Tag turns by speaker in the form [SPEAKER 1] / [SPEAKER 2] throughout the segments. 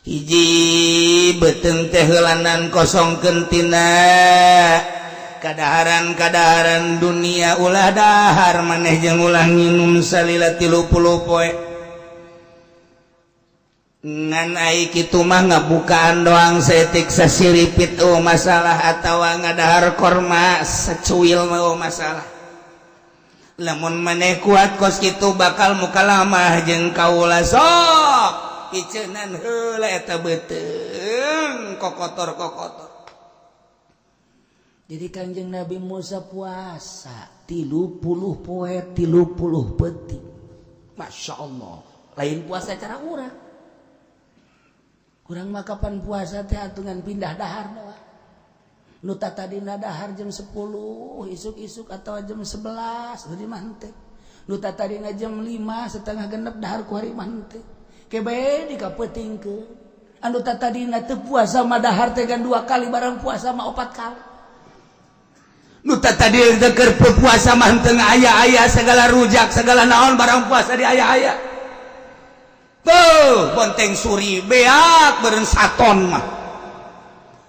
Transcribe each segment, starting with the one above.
[SPEAKER 1] Hiji beuteung teh heulanan kosongkeun tina kadaharan-kadaharan dunia, ulah dahar maneh jeung ulah nginum salila 30 poe. Ngan ai kitu mah ngabukaan doang saeutik sasiripit, oh masalah, atawa ngadahar korma secuil mah, oh masalah. Lamun maneh kuat kos kitu bakal mukalamah jeung kaula, sok piceunan heula eta beuteung kokotor-kokotor.
[SPEAKER 2] Jadi Kanjeng Nabi Musa puasa 30 poe 30 peuting. Masya Allah, lain puasa cara urang. Kurang mah kapan puasa teh atungan pindah dahar doang. Nu tadina dahar jam 10 isuk-isuk atau jam 11 jadi mah henteu. Nu tadina jam 5 setengah genep dahar ku hari mah henteu. Kebe dikapeutingkeun. Anu tadina teu puasa mah dahar teh gan dua kali, barang puasa mah opat kali.
[SPEAKER 1] Nu tadi keur puasa mah henteu aya-aya segala rujak segala naon, barang puasa di aya-aya. Tuh, bonteng suri beak beureun saton mah.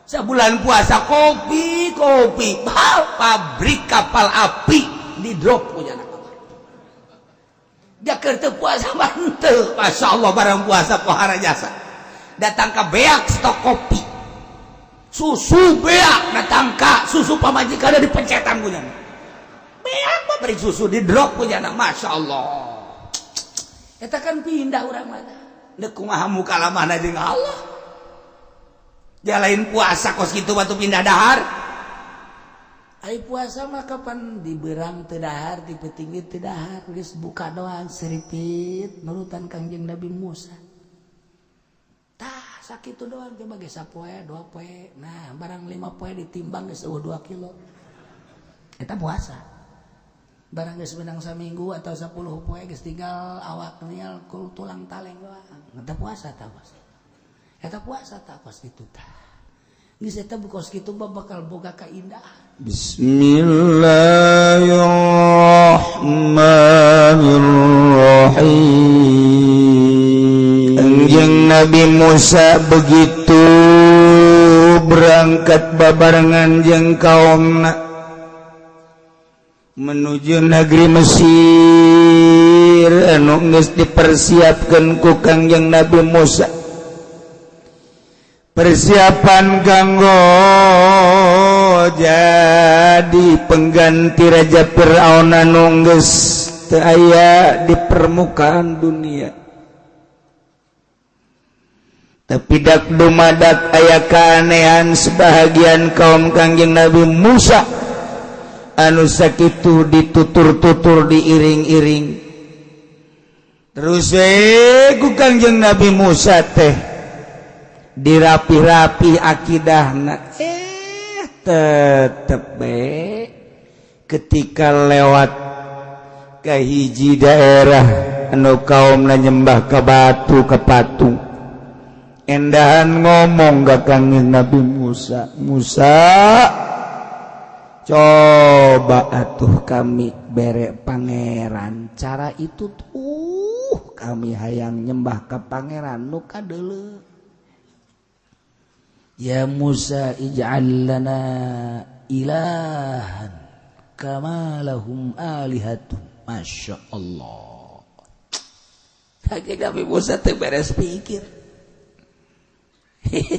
[SPEAKER 1] Sebulan puasa kopi kopi, bah, pabrik kapal api di drop punya anak. Dia keur teu puasa mah henteu. Masya Allah, barang puasa pohara jasa. Datang ke beak stok kopi. Susu beak datang ka susu pamajikan di pencetan punya. Beak pabrik susu di drop punya anak. Masya Allah.
[SPEAKER 2] Eta kan pindah urang mana.
[SPEAKER 1] Dek kumaha mukalamahna jeung Allah. Dia lain puasa kos kitu batu pindah dahar.
[SPEAKER 2] Ai puasa mah kapan diberang teu dahar, di peuting teu dahar, geus buka doang seripit nurutan Kangjeng Nabi Musa. Tah, sakitu doang coba ge sapoe, dua poe. Nah, barang 5 poe ditimbang geus eueuh 2 kilo. Eta puasa. Barang geus menang saminggu atau 10 poe geus tinggal awak nial kul tulang taleng doang. Eta puasa tah puasa. Eta puasa tah kos kitu tah. Geus eta kos kitu mah bakal boga kaindahan.
[SPEAKER 1] Bismillahirrahmanirrahim. Kanjeng Nabi Musa begitu berangkat babarengan jeung kaumna menuju negeri Mesir anu geus dipersiapkeun ku Kangjeng Nabi Musa, persiapan kanggo jadi pengganti Raja Fir'aun anu geus teu aya di permukaan dunia. Tapi dak dumadak aya keanehan sebahagian kaum Kangjeng Nabi Musa anu sakitu ditutur-tutur, diiring-iring terus we ku Kangjeng Nabi Musa teh, dirapi-rapi akidahna. Tetep be ketika lewat ke hiji daerah anu kaum nyembah ke batu, ke patung, endahan ngomong ke Kangjeng Nabi Musa, "Musa, coba atuh kami bere pangeran cara itu tuh, kami hayang nyembah ke pangeran nu kadeuleu."
[SPEAKER 2] Ya Musa, ij'al lana ilahan kama lahum alihatun. Masya Allah.
[SPEAKER 1] Kanjeng Nabi Musa teu beres pikir.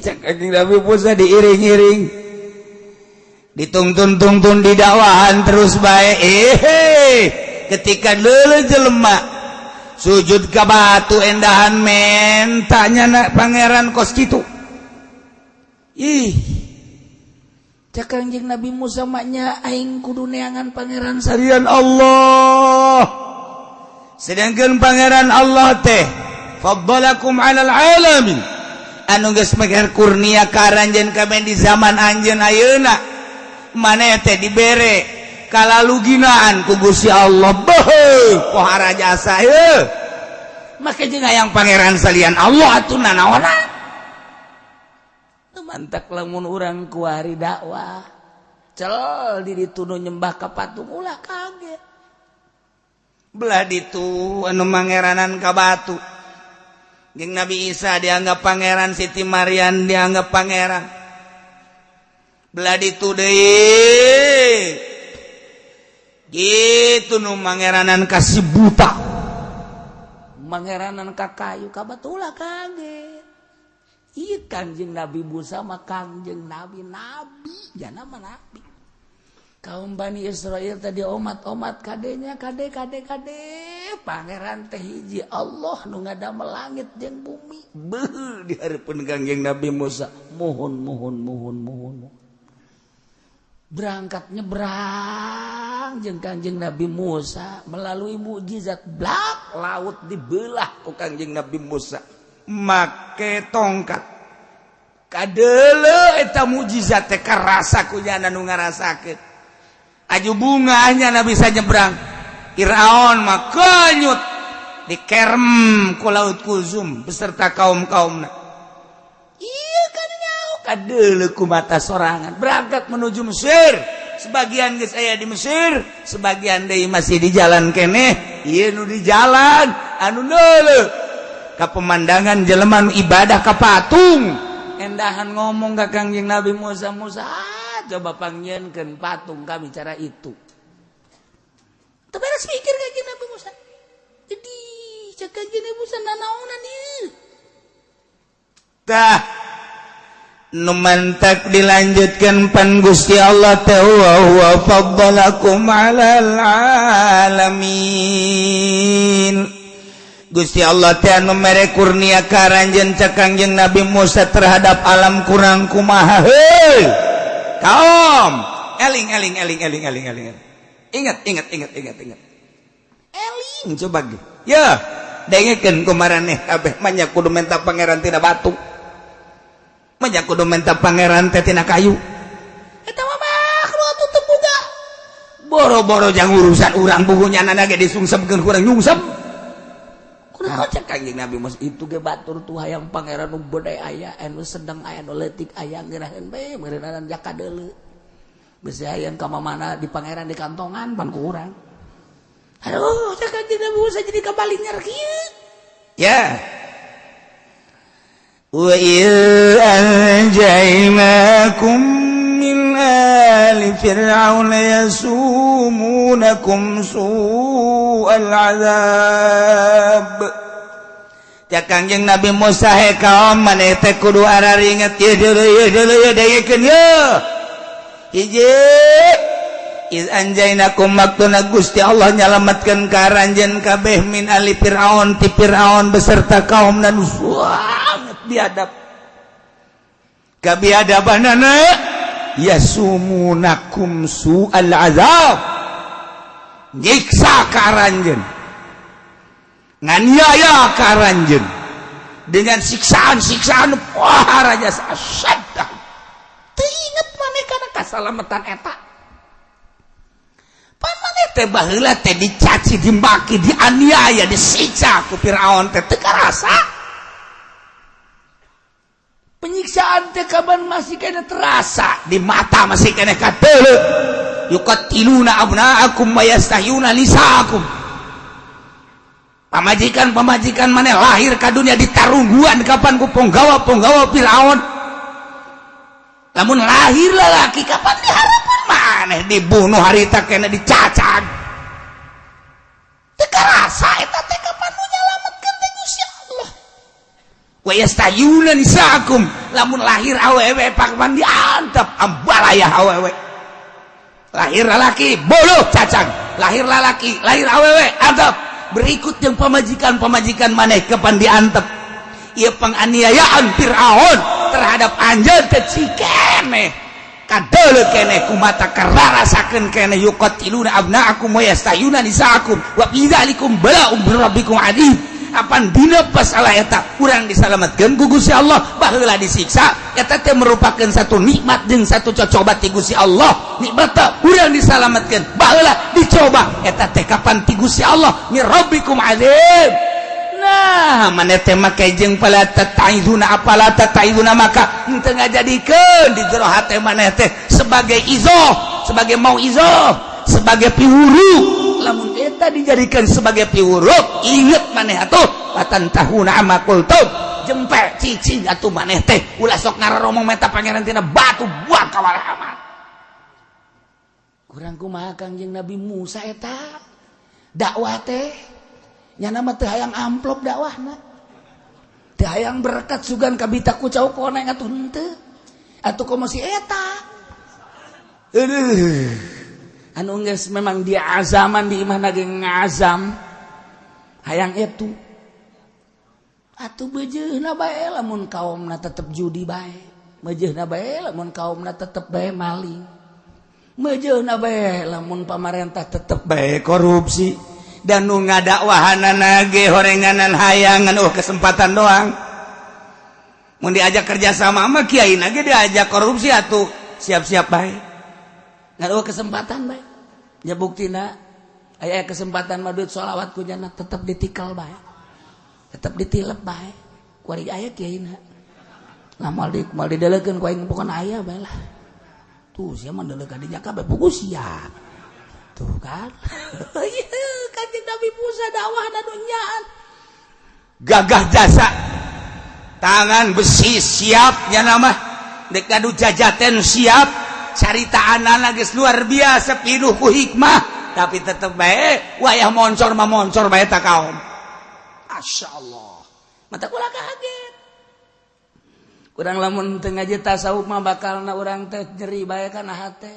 [SPEAKER 1] Cak Kanjeng Nabi Musa diiring-iring, ditungtun-tungtun, di dakwahan terus bae. Ketika dulu jelema sujud ke batu, endahan mentanya nak pangeran kos kitu.
[SPEAKER 2] Ih, cak Kanjeng Nabi Musa, maknya aing kudu neangan pangeran
[SPEAKER 1] salian Allah, sedangkan pangeran Allah teh faddalakum 'alal alamin, anu geus meger kurnia ka aranjeun kabeh di zaman anjeun ayeuna. Maneh teh dibere kalaluginaan ku Gusti Allah, beuh, pohara jasa heuh. Make jeung hayang pangeran salian Allah atuh nanaonan?
[SPEAKER 2] Mantak lamun urang kuari dakwah cel di ditu nu nyembah ka patung, ulah kaget.
[SPEAKER 1] Belah ditu anu mangeranan ka batu. Jeung Nabi Isa dianggap pangeran, Siti Maryam dianggap pangeran. Belah ditu deui gitu nu mangeranan kasih buta,
[SPEAKER 2] mangeranan ka kayu, kabatula kaget. Iya, Kangjeng Nabi Musa mah Kangjeng Nabi, nabi jana mah nabi. Kaum Bani Israel tadi omat-omat kadenya, kade kade kade, pangeran teh hiji, Allah nu ngadamel langit jeung bumi.
[SPEAKER 1] Beuh, di hareupeun Kangjeng Nabi Musa.
[SPEAKER 2] Mohon, mohon, mohon, mohon. Berangkat nyebrang jeung Kangjeng Nabi Musa melalui mukjizat, blak, laut dibelah
[SPEAKER 1] ku Kangjeng Nabi Musa make tongkat. Kadeuleu eta mukjizat teh, karasa ku nyana nu ngarasakeun. Aju bungahnya na bisa nyebrang. Firaun mah kenyut, dikerem ku Laut Kulzum beserta kaum-kaumna. Iya kan, nyaho kadeuleu ku mata sorangan. Berangkat menuju Mesir, sebagian geus aya di Mesir, sebagian deui masih di jalan keneh. Ieu nu di jalan anu neuleuh ka pemandangan jelema nu ibadah ka patung,
[SPEAKER 2] endahan ngomong ka Kangjeng Nabi Musa, "Musa, coba pangnyieunkeun patung kami cara itu." Teu beres mikir Kangjeng Nabi Musa. Jadi cek Kangjeng Nabi Musa, "Nanaonan ieu?"
[SPEAKER 1] Tah, nu mantak dilanjutkan pan Gusti Allah teh wa huwa faddalakum 'alal alamin. Gusti Allah teh anu mere kurnia ka aranjeun, cek Kangjeng Nabi Musa, terhadap alam kurang kumaha. Heuy kaum, eling eling eling eling eling eling, ingat ingat ingat ingat ingat, eling coba ge ya, dengekeun ku maraneh kabeh. Manya kudu menta pangeran tina batu, manya kudu menta pangeran teh tina kayu?
[SPEAKER 2] Eta mah makhluk atuh, teu boga.
[SPEAKER 1] Boro-boro jang urusan urang, bukunya nana ge disungsepkeun kurang nyungsep.
[SPEAKER 2] Kunaon, cek Kangjeng Nabi Musa, itu ge batur tuh hayang pangeran nu gede aya, anu sedeng aya, nu leutik aya, ngeunaheun bae meureunana jakadeuleu. Bisi hayang ka mana di pangeran di kantongan pan ku urang. Aduh, cek Kangjeng Nabi Musa, jadi kabalinger kieu.
[SPEAKER 1] Ya, wa idh anjaynakum min ali fir'auna yasumunakum su'al azab. Ya Kangjeng Nabi Musa, he kaum, maneh teh kudu araringet ieu deuleu, ieu deuleu, ieu dengekeun ye. Hiji, iz anjainakum, maktuna Gusti Allah nyalamatkeun ka aranjeun kabeh, min ali Fir'aun, ti Fir'aun beserta kaum dan sangat biadab. Kabiadabanana yasumunakum su'al azab, nyiksa ka aranjeun, nganiaya ka aranjeun dengan siksaan-siksaan. Wah, raja asyaddah.
[SPEAKER 2] Teu inget maneh kana kasalamatan eta?
[SPEAKER 1] Pan maneh teh baheula teh dicaci, dimaki, dianiaya, disiksa ku Firaun teh, teu karasa?
[SPEAKER 2] Penyiksaan teh kapan masih kena
[SPEAKER 1] terasa di mata, masih kena kadeuleu. Yuqatiluna abna'akum wa yastahyuna nisa'akum. Pamajikan pamajikan maneh lahir ka dunia ditarungguan kapan ku ponggawa-ponggawa Firaun. Lamun lahir lalaki, kapan diharapkan maneh dibunuh harita kena dicacag. Teu karasa eta teh kapan nu nyalametkeun teh Gusti Allah? Wa yastahyuna nisa'akum, lamun lahir awewe pakman diantep ambalayah awewe. Lahir lalaki boluh cacag, lahir lalaki, lahir awewe antep. Berikut yang pamajikan-pamajikan maneh kapan diantep. Ieu penganiayaan Fir'aun terhadap anjeun teh cikeneh kadeuleu keneh ku mata, kararasakeun keneh. Yuqatiluna abna'akum wa yastahyuna nisa'akum wa fi dzalikum bala'un min rabbikum adzim. Apan dina pasalah eta urang disalametkeun ku Gusti Allah. Baheula disiksa, eta teh merupakan satu nikmat jeung satu cocoba ti Gusti Allah. Nikmat urang disalametkeun, baheula dicoba, eta teh kapan ti Gusti Allah, min rabbikum adzim. Nah, maneh teh make jeung fala tataizuna, apala tataizuna, maka henteu ngajadikeun di jero hate maneh teh sebagai izoh, sebagai mau izoh, sebagai piwuru. Lamun eta dijadikan sebagai piwuruk, inget maneh atuh, latantahunna amma qultum. Jempe cicing atuh maneh teh, ulah sok ngaroromong meta Pangeran tina batu buang ka amat.
[SPEAKER 2] Kurang kumaha Kangjeng Nabi Musa eta dakwah teh? Nyana mah teu hayang amplop dakwahna, teu hayang berkat, sugan kabita ku cau koneng atuh, henteu atuh. Komo si eta? Aduh, anu geus memang dia azaman di imah ge ngazam hayang itu atuh. Beujeuna bae lamun kaumna tetep judi bae, beujeuna bae lamun kaumna tetep bae maling, beujeuna bae lamun pamarentah tetep
[SPEAKER 1] bae korupsi, dan nu ngadakwahanana ge horenganan hayangan, oh, kesempatan doang. Mun diajak kerja sama sama kiai ge diajak korupsi atuh siap-siap bae.
[SPEAKER 2] Nggak kesempatan bae ya. Buktina aya kesempatan mah duit sholawat ku jana tetep ditikal bae, tetep ditilep bae. Kuari aya kiai na lah, moal di moal didelekeun ku aing, pokona aya bae lah. Tuh sia mah deleukeun dinya kabeh, pugu sia tuh kan. Kanjeng Nabi Musa dakwah dunyaan.
[SPEAKER 1] Gagah jasa, tangan besi siapnya, nama dek ngadu jajaten siap, carita anak geus luar biasa, pinuh ku hikmah, tapi tetep bae wayah moncor mah moncor bae ta kaum. Masya Allah,
[SPEAKER 2] mata kula kaget. Kurang lamun teu ngaji tasawuf mah bakalna urang teh nyeri bae kana hate,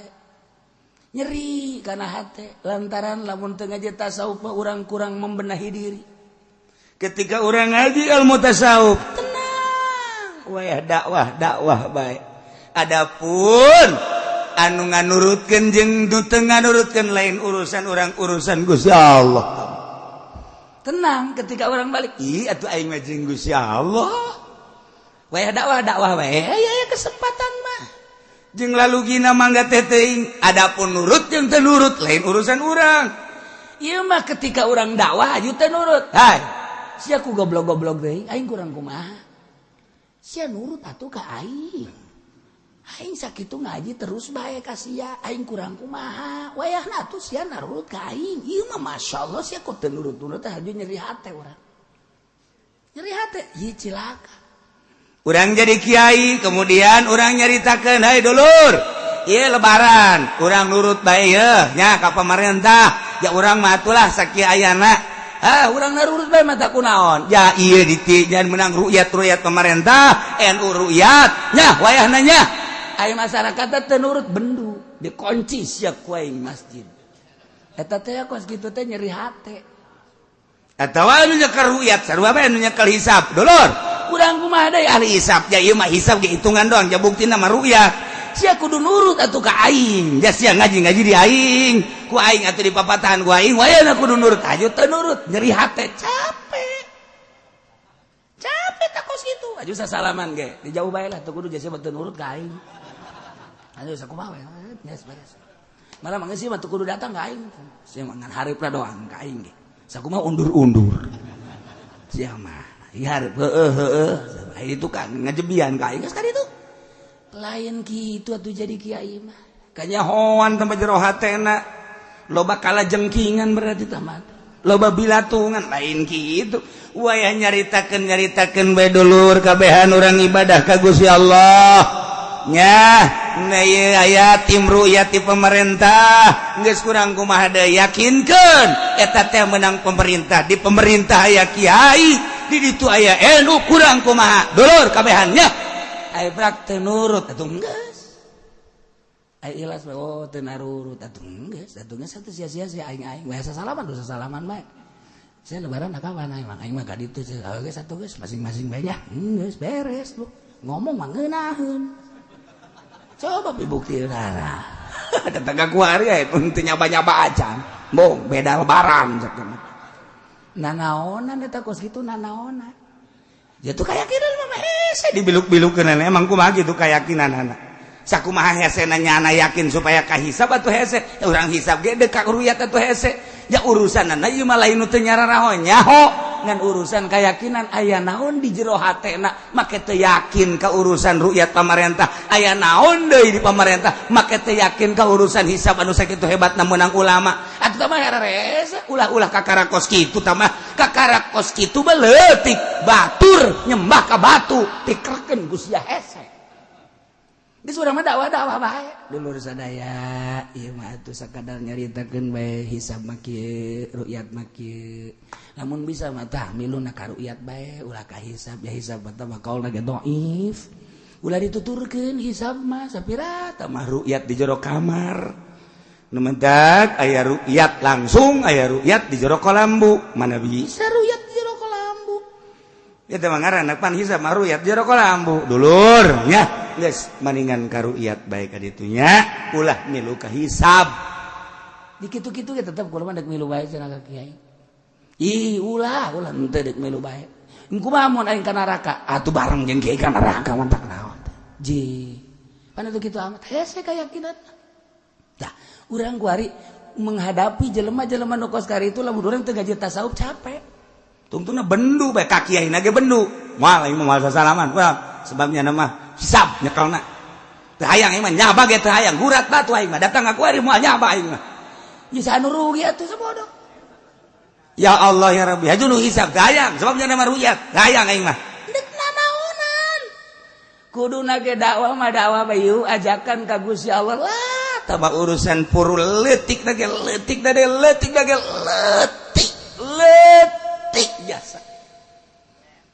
[SPEAKER 2] nyeri kana hate, lantaran lamun teu ngaji tasawuf mah urang kurang membenahi diri.
[SPEAKER 1] Ketika orang ngaji ilmu tasawuf, tenang, wayah dakwah dakwah bae. Adapun anu nganurutkeun jeung nu teu nganurutkeun lain urusan orang, urusan Gusti Allah.
[SPEAKER 2] Tenang ketika orang balik.
[SPEAKER 1] Ih, atuh aing mah jeung Gusti Allah.
[SPEAKER 2] Wayah dakwah dakwah wae, aya kesempatan mah.
[SPEAKER 1] Jeung lalu gina mangga teh teuing. Adapun nurut jeung teu nurut lain urusan urang.
[SPEAKER 2] Ieu mah ketika orang dakwah aju teu nurut.
[SPEAKER 1] Hai.
[SPEAKER 2] Sia ku goblok-goblok deui, aing kurang kumaha? Sia nurut atuh ka aing. Aing sakitu ngaji terus bae ka sia, aing kurang kumaha? Wayahna atuh sia nurut ka aing. Ieu mah masyaallah, sia ku teu nurut-nurut teh aju nyeri hate urang. Nyeri hate, ieu cilaka.
[SPEAKER 1] Urang jadi kiai, kemudian urang nyaritakeun, "Hai dulur, ieu lebaran, urang nurut bae ye nya ka pemerintah." Ya urang mah atulah sakieu ayana. Ah, urang nurut bae mata kunaon? Ya ieu diti jangan menang rukyat-rukyat pemerintah, NU rukyat. Nya wayahna nya.
[SPEAKER 2] Aya masyarakat teu nurut, bendu dikunci sia ku aing masjid. Eta teh kos kitu teh nyeri hate.
[SPEAKER 1] Atawa anu nyekel rukyat sarua bae anu nyekel hisab. Dulur,
[SPEAKER 2] kurang kumaha deui?
[SPEAKER 1] Ahli hisab ya, ieu mah hisab ge hitungan doang, ja buktina mah rukyat.
[SPEAKER 2] Sia kudu nurut atuh ka aing.
[SPEAKER 1] Ja sia ngaji-ngaji di aing, ku aing atuh di papatahan ku aing, wayahna kudu nurut aju teu nurut,
[SPEAKER 2] nyeri hate, capek. Capek tak kos kitu. Aju sasalaman ge, di jauh bae lah, teu kudu jasa teu nurut ka aing. Ayo sakumaha we, geus beres. Malah mah sih mah teu kudu datang ka aing. Sia mah ngan hareupna doang ka aing ge.
[SPEAKER 1] Sakumaha undur-undur. Sia mah ieu hareup heueuh heueuh. Itu kan ngajebian ka aing geus ka ditu.
[SPEAKER 2] Lain kitu atuh jadi kiai mah.
[SPEAKER 1] Kanyahoan tempat jero hatena loba kala jengkingan, berarti
[SPEAKER 2] tamat.
[SPEAKER 1] Loba bilatungan, lain kitu. Wayah nyaritakeun nyaritakeun bae dulur, kabehan urang ibadah ka Gusti Allah nya. Nah, aya tim rukyat ti pemerintah geus, kurang kumaha deui? Yakinkeun eta teh menang pemerintah, di pemerintah aya kiai, di ditu aya NU, kurang kumaha dulur kabehannya?
[SPEAKER 2] Aya prak teu nurut atuh geus. Aya ikhlas bae, oh, teu narurut atuh geus, atuh geus atuh sia-sia sia aing aing we sasalaman, dosa salaman bae. Saya lebaran kapan aing mah? Aing mah ka ditu geus atuh, geus masing-masing bae nya. Geus beres lu. Ngomong mah ngeunaheun. Coba bukti rara.
[SPEAKER 1] Tetangga kuari ya teu nyaba-nyaba acan. Bong beda lebaran cenah.
[SPEAKER 2] Nanaonan eta kos kitu nanaonan.
[SPEAKER 1] Ya tuh keyakinan mah hese dibiluk-bilukeun, emang kumaha gitu keyakinan anak. Sakumaha hese nanya yakin supaya kahisab atuh hese. Urang hisab ge deuk ka ruyat atuh hese. Ya urusanana ieu mah lain nu teu nyararaho nyaho. Ngan urusan keyakinan, aya naon di jero hatena make teu yakin ka urusan rukyat pamarentah, aya naon deui di pamarentah make teu yakin ka urusan hisab anu sakitu hebatna meunang ulama. Atuh mah herese, ulah-ulah kakara kos kitu. Tah mah kakara kos kitu leutik batur nyembah ka batu tikerkeun ku sia hese. Geus, urang mah dakwah-dakwah bae, dulur sadaya. Ieu mah atuh sakadar nyaritakeun bae, hisab mah kieu, rukyat mah kieu. Lamun bisa mah tah miluna ka rukyat bae, ulah ka hisab ya. Hisab mah mah kaulna ge dhaif, ulah dituturkeun hisab mah sapira. Tah mah rukyat di jero kamar nu mentak aya rukyat langsung, aya rukyat di jero kolambu. Mana bisa rukyat di jero kolambu? Ya teh mah ngaranna pan hisab mah rukyat di jero kolambu, dulur nya. Geus, maningan ka rukyat bae ka ditunya, ulah milu ka hisab.
[SPEAKER 2] Di kitu-kitu ge tetep kula mah dek milu bae cenah ka kiai. Ih, ulah, ulah, henteu, dek milu bae. Kumaha mun aing ka neraka? Atuh bareng jeung kiai ka neraka, mantak naon ji. Pan itu kitu amat hese keyakinan. Tah, urang kuari menghadapi jelema-jelema nu kos kari itu, lamun urang teu ngaji tasawuf capek.
[SPEAKER 1] Tungtungna bendu bae ka kiai ge bendu. Moal, aing mah moal sasalaman. Wah, sebabnya nama hisab nyekelna. Teu hayang aing mah nyaba ge teu hayang, gurat batu aing mah datang aku ari moal nyaba aing mah.
[SPEAKER 2] Bisa anu rugi atuh sabodoh.
[SPEAKER 1] Ya Allah ya Rabbi, haju nu hisab teu hayang, sebabnya nama rukyat teu hayang aing mah.
[SPEAKER 2] Dek nanaonan. Kuduna ge dakwah mah dakwah bayu ajakan ka Gusti Allah lah.
[SPEAKER 1] Tambah urusan puru leutik lagi, leutik lagi, leutik lagi, leutik leutik jasa.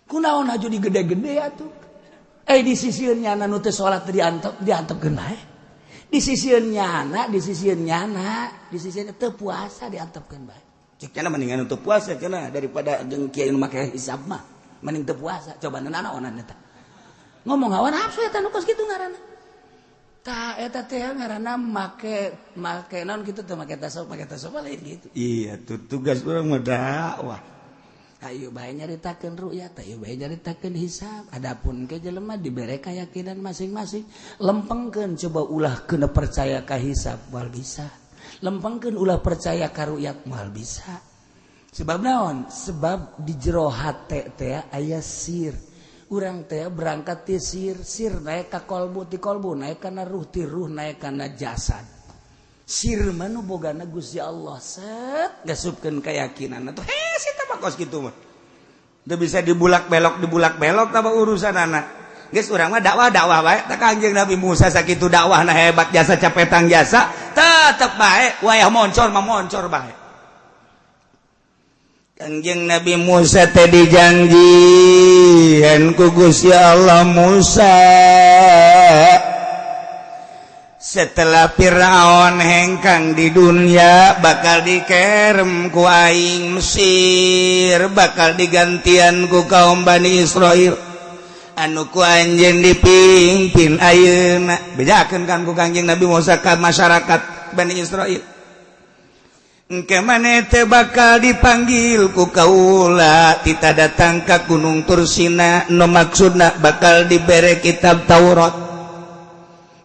[SPEAKER 2] Kunaon aju digede-gede atuh? Eh, di sisieun nyana nu teu salat diantep, diantepkeun bae. Di sisieun nyana, di sisieun nyana, di sisieun teu puasa diantepkeun bae.
[SPEAKER 1] Cek cenah mendingan untuk puasa cenah daripada jeung kiai nu make hisab mah.
[SPEAKER 2] Mending teu puasa, coba nanaonan eta. Ngomong hawa nafsu eta nu kos kitu ngaranna. Tah, eta teh ngaranna make make naon kitu teh, make tasawuf, make tasawuf lain gitu.
[SPEAKER 1] Iya, tuh tugas urang mah dakwah.
[SPEAKER 2] Ayo bae nyaritakeun ru'yat, ayo bae nyaritakeun hisab. Adapun ke jelema dibere keyakinan masing-masing. Lempengkeun coba, ulah kena percaya ka hisab moal bisa. Lempengkeun, ulah percaya ka ru'yat moal bisa. Sebab naon? Sebab di jero hate teh aya sir. Urang teh berangkat ti sir, sir naik ka kolbu, ti kolbu naik kana ruh, ti ruh naik kana jasad. Sir mah nu bogana Gusti Allah, set
[SPEAKER 1] ngasupkeun keyakinan atuh hese tah mah kos kitu mah. Teu bisa dibulak belok, dibulak belok tah urusan anak. Geus, urang mah dakwah dakwah bae. Tah, Kanjeng Nabi Musa sakitu dakwahna hebat jasa, capetang jasa, tetep bae wayah moncor mah moncor bae. Kanjeng Nabi Musa teh dijanjian ku Gusti Allah, "Musa, setelah Fir'aun hengkang di dunia, bakal dikerem ku aing Mesir, bakal digantian ku kaum Bani Israel anu ku anjeun dipimpin ayeuna." Bejakeun kan ku Kangjeng Nabi Musa ka masyarakat Bani Israel, "Engke maneh teh bakal dipanggil ku kaula, tita datang ka Gunung Tursina, nu maksudna bakal dibere kitab Taurat.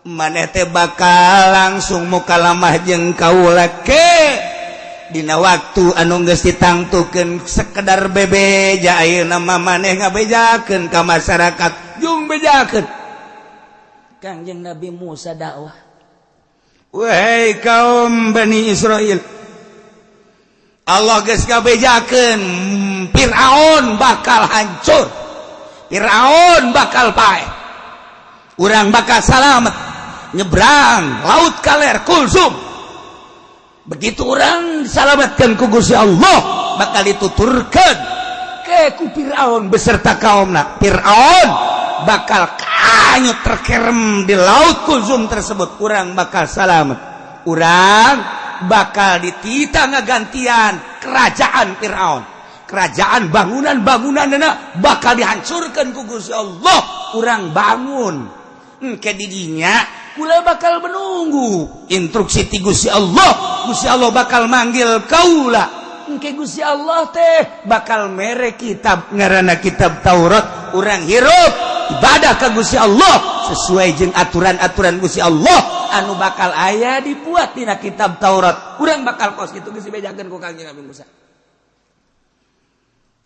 [SPEAKER 1] Maneh teh bakal langsung mukalamah jeung kaula ke dina waktu anu geus ditangtukeun." Sekedar bebeja, ayeuna mah maneh ngabejakeun ka masyarakat, jung bejakeun.
[SPEAKER 2] Kangjeng Nabi Musa dakwah.
[SPEAKER 1] "Wahai kaum Bani Israel, Allah geus ngabejakeun Fir'aun bakal hancur, Fir'aun bakal paeh, urang bakal salamet nyebrang laut kaler Kulsum. Begitu urang disalamatkan ku Gusti Allah, bakal dituturkan ke ku Fir'aun beserta kaumna. Fir'aun bakal kanyut terkerem di laut Kulsum tersebut. Urang bakal salamet, urang bakal ditita ngagantian kerajaan Fir'aun, kerajaan bangunan-bangunan bakal dihancurkan ku Gusti Allah, urang bangun. Ke didinya kula bakal menunggu instruksi ti Gusti Allah. Gusti Allah bakal manggil kaula. Engke Gusti Allah teh bakal mere kitab ngaranna kitab Taurat. Urang hirup ibadah ka Gusti Allah sesuai jeung aturan-aturan Gusti Allah anu bakal aya dibuat dina kitab Taurat. Urang bakal kos kitu." Geus dibejakeun ku Kangjeng Nabi Musa.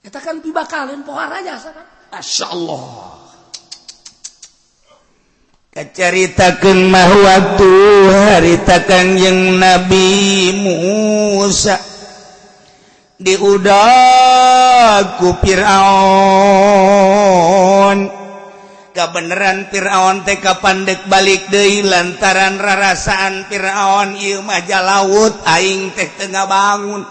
[SPEAKER 2] Eta kan pibakaleun pohara jasa kan.
[SPEAKER 1] Masya Allah. Kacaritakeun mah waktu harita Kangjeng Nabi Musa diudag ku Fir'aun. Kabeneran Fir'aun teh kapan dek balik deui lantaran rarasaan Fir'aun ieu mah jalaut, aing teh teu ngabangun.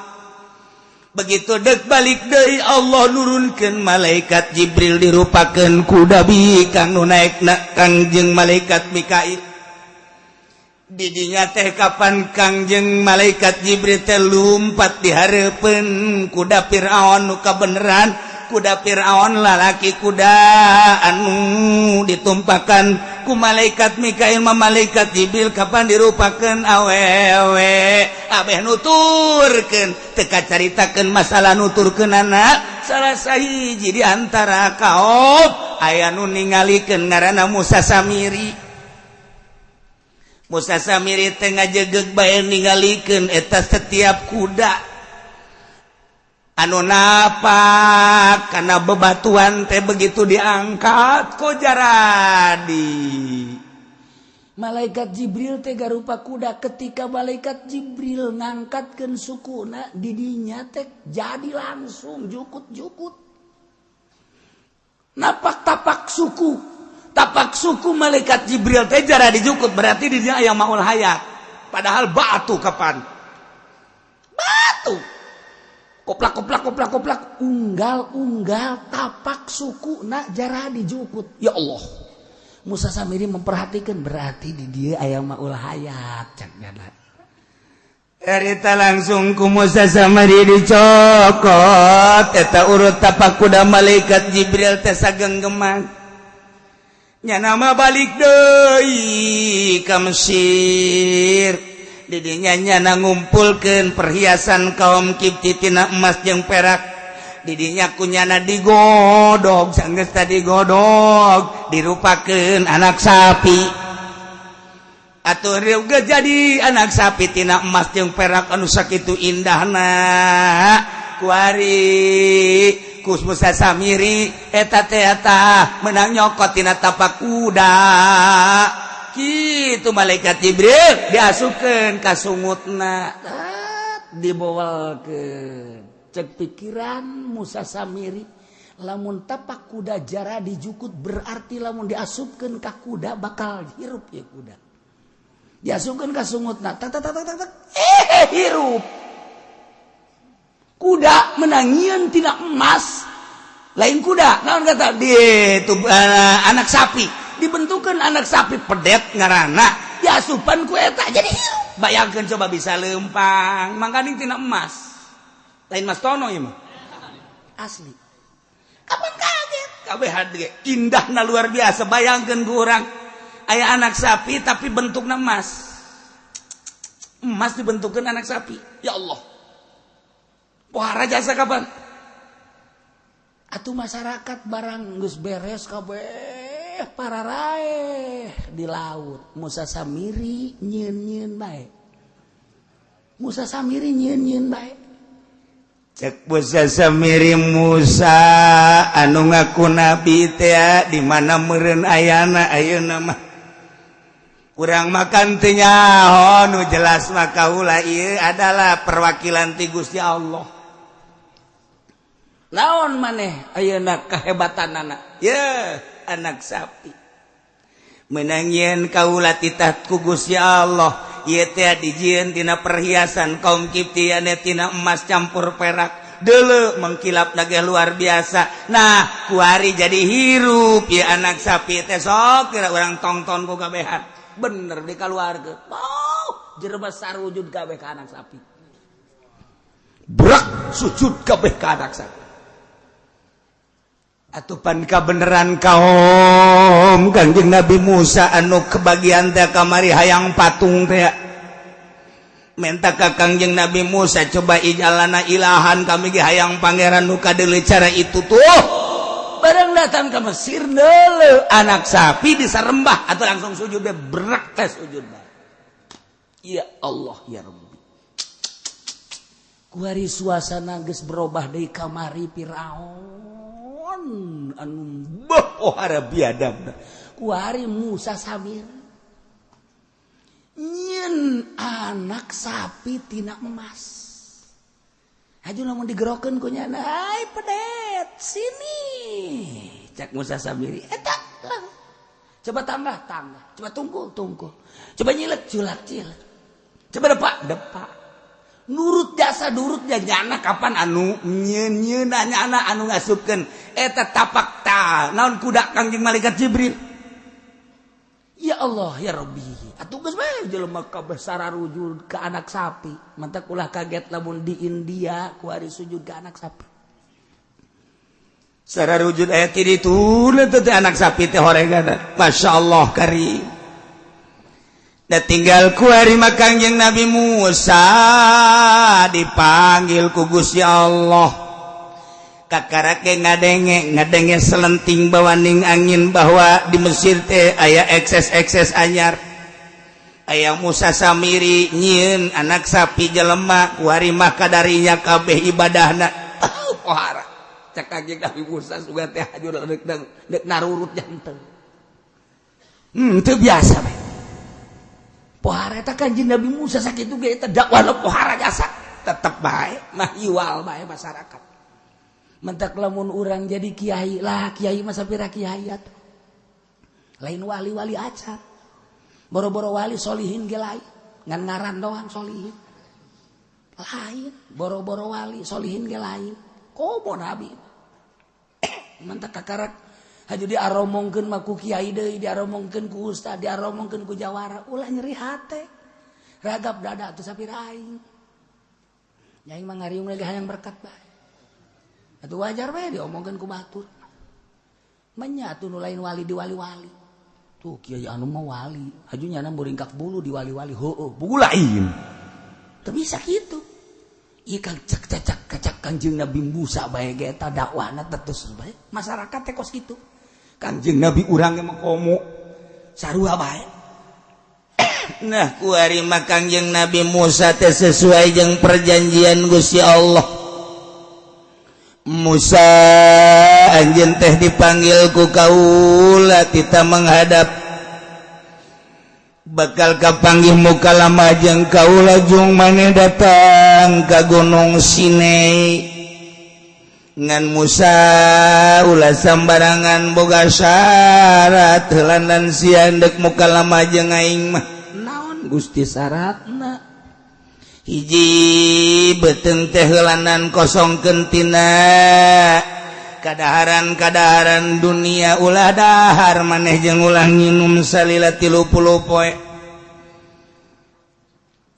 [SPEAKER 1] Begitu dek balik deui, Allah nurunkeun malaikat Jibril dirupakeun kuda bikang, nu naekna Kangjeng malaikat Mikail. Didinya teh kapan Kangjeng malaikat Jibril teh lumpat di hareupeun kuda Fir'aun, nu kabeneran kuda Fir'aun lalaki kuda anu ditumpakan ku malaikat Mikail ma malaikat Jibril kapan dirupakan awewe abeh nuturkeun. Teu kacaritakeun masalah nuturkeun anak, salah sahiji di antara kaum aya nu ningalikeun, ngaranna Musa Samiri. Musa Samiri teh ngajegeg bae ningalikeun eta setiap kuda anu napak karena bebatuan teh begitu diangkat kok jaradi.
[SPEAKER 2] Malaikat Jibril teh garupa kuda, ketika malaikat Jibril ngangkatkeun sukuna didinya teh jadi langsung jukut-jukut napak tapak suku,
[SPEAKER 1] tapak suku malaikat Jibril teh jara dijukut, berarti di dinya aya maul hayat, padahal batu. Kapan batu
[SPEAKER 2] koplak koplak koplak koplak, unggal unggal tapak suku nak jara dijukut. Ya Allah, Musa Samiri memperhatikan, berarti di dia aya maul hayat cak nyana.
[SPEAKER 1] Erita langsung ku Musa Samiri dicokot eta urut tapak kuda malaikat Jibril teh sagenggeman. Nya nama balik deui ka Mesir. Didinya nyana ngumpulkeun perhiasan kaum Kipti tina emas jeung perak. Didinya kunyana digodog, sanggeus tadi godog dirupakeun anak sapi. Atuh riweuh jadi anak sapi tina emas jeung perak anu sakitu indahna. Kuari ku Musa Samiri eta teh eta menang nyokot tina tapak kuda kitu malaikat Jibril diasupkeun ka sungutna,
[SPEAKER 2] dibawa ke cek pikiran Musa Samiri, lamun tapak kuda jara dijukut, berarti lamun diasupkeun ka kuda bakal hirup ya kuda. Diasupkeun ka sungutna, tak tak tak tak tak, eh hirup kuda menangieun tina emas.
[SPEAKER 1] Lain kuda, naon kata di itu, anak sapi dibentukan anak sapi pedet ngarana, diasupan ku eta jadi hirup. Bayangkan coba, bisa lempang mangkaning tina emas, lain Mas Tono ieu mah
[SPEAKER 2] asli.
[SPEAKER 1] Kapan kaget kabeh ge indahna luar biasa. Bayangkan ku urang aya anak sapi tapi bentukna emas, emas dibentukkan anak sapi. Ya Allah, pohara jasa kapan.
[SPEAKER 2] Atuh masyarakat barang geus beres kabeh pararaeh di laut, Musa Samiri nyieun-nyieun bae. Musa Samiri nyieun-nyieun bae.
[SPEAKER 1] Cek Musa Samiri, "Musa anu ngaku nabi teh di mana meureun ayana ayeuna mah? Urang makan teu nyaho, nu jelas mah kaula ieu adalah perwakilan ti Gusti Allah."
[SPEAKER 2] "Naon maneh ayeuna kehebatanana?"
[SPEAKER 1] "Ye, anak sapi menang yen kaula titah ku Gusti Allah. Ieu teh dijieun tina perhiasan kaum Kipti tina emas campur perak. Deuleu mengkilap lagi luar biasa. Nah, kuari jadi hirup ya anak sapi teh. Sok kira urang tongton ku kabehan."
[SPEAKER 2] Bener dikaluarkeun. Oh, jelema sarujud kabeh ka anak sapi.
[SPEAKER 1] Brak sujud kabeh ka anak sapi. Atupan kabeneran kaum Kangjeng Nabi Musa anu kebagian teh kamari hayang patung teh menta ka Kangjeng Nabi Musa, "Coba ij'al lana ilahan, kami ge hayang pangeran nu kadeuleu cara itu tuh."
[SPEAKER 2] Barang datang ke Mesir, deuleu
[SPEAKER 1] anak sapi disarembah atau langsung sujud deh, berak teh sujud.
[SPEAKER 2] Ya Allah, ya Rabbi. Kuari suasana geus berubah deui kamari Firaun anu pohara biadab. Kuari Musa Samir nyeun anak sapi tina emas. Haju lamun digerokeun ku nyana, "Hai pedet, sini." Cak Musa Samiri, eta lah. Coba tambah, tambah. Coba tungkul, tungkul. Coba nyilek, culak, cilek. Coba depak, depak. Nurut jasa nurut ya nyana kapan anu nyeun nyeuna nyana anu ngasupkeun eta tapak ta naon kuda Kangjeng Malaikat Jibril. Ya Allah ya Rabbi, atuh geus bae jelema kabeh sararujud ke anak sapi. Mantak ulah kaget lamun di India kuari sujud ke anak sapi.
[SPEAKER 1] Sararujud aya ti ditu teh anak sapi teh horegana. Masya Allah karim. Da tinggal kuari mah Kangjeng Nabi Musa dipanggil ku Gusti Allah. Kakarake ngadenge ngadenge selenting bawaning angin bahwa di Mesir teh aya ekses-ekses anyar. Aya Musa Samiri nyieun anak sapi jelema kuari mah kadarinya kabeh ibadahna. Pohara. Cak Kangjeng Nabi Musa sugan teh haju deuk deuk narurut jantung. Teu biasa bae. Pohara eta Kangjeng Nabi Musa sakitu ge eta dakwahna pohara jasa. Tetep bae mah iwal bae masyarakat. Mentak lamun urang jadi kiai lah, kiai mah sapira kiai atuh. Lain wali-wali acan. Boro-boro wali solihin ge lain. Ngan ngaran doang solihin. Lain, boro-boro wali solihin ge lain. Komo nabi. Mentak kakarak haju diaromongkeun mah ku kiai deui, diaromongkeun ku ustad, diaromongkeun ku jawara, ulah nyeri hate. Ragap dada atuh sapira aing. Nyaing mah ngariung lagi hayang berkat bae. Atuh wajar bae diomongkeun ku batur. Menyatu nu lain wali di wali-wali. Tuh kiai anu mah wali, haju nyana muringkak bulu di wali-wali. Heueuh, buku lain. Teu bisa kitu. Ieu kang cek cacak kacak Kangjeng Nabi Musa bae ge eta dakwahna terus bae. Masyarakat teh kos kitu. Kangjeng Nabi urang ge mah komo sarua bae. Nah, kuari mah Kangjeng Nabi Musa teh sesuai jeung perjanjian Gusti Allah. Musa anjeun teh dipanggil ku kaula tita menghadap bakal kapanggih muka lama jeung kaula jung maneh datang ka Gunung Sinai. Ngan Musa ulah sambarangan boga syarat heulan sia deuk muka lama jeung aing mah.
[SPEAKER 2] Naon Gusti syaratna?
[SPEAKER 1] Hiji beuteung teh heulanan kosongkeun tina kadaharan-kadaharan dunia, ulah dahar maneh jeung ulah nginum salila 30 poe.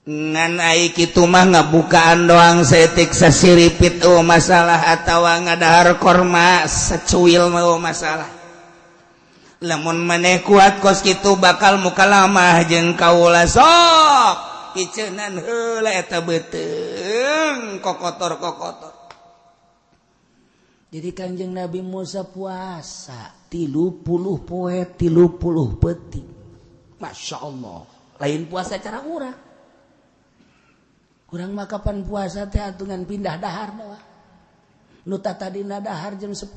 [SPEAKER 1] Ngan ai kitu mah ngabukaan doang saeutik sasiripit oh masalah atawa ngadahar korma secuil mah oh masalah. Lamun maneh kuat kos kitu bakal mukalamah jeung kaula sok piceunan heula eta beuteung kokotor-kokotor.
[SPEAKER 2] Jadi Kangjeng Nabi Musa puasa 30 poe 30 peuting. Masya Allah. Lain puasa cara urang. Urang mah kapan puasa teh atungan pindah dahar doang. Nu tadina dahar jam 10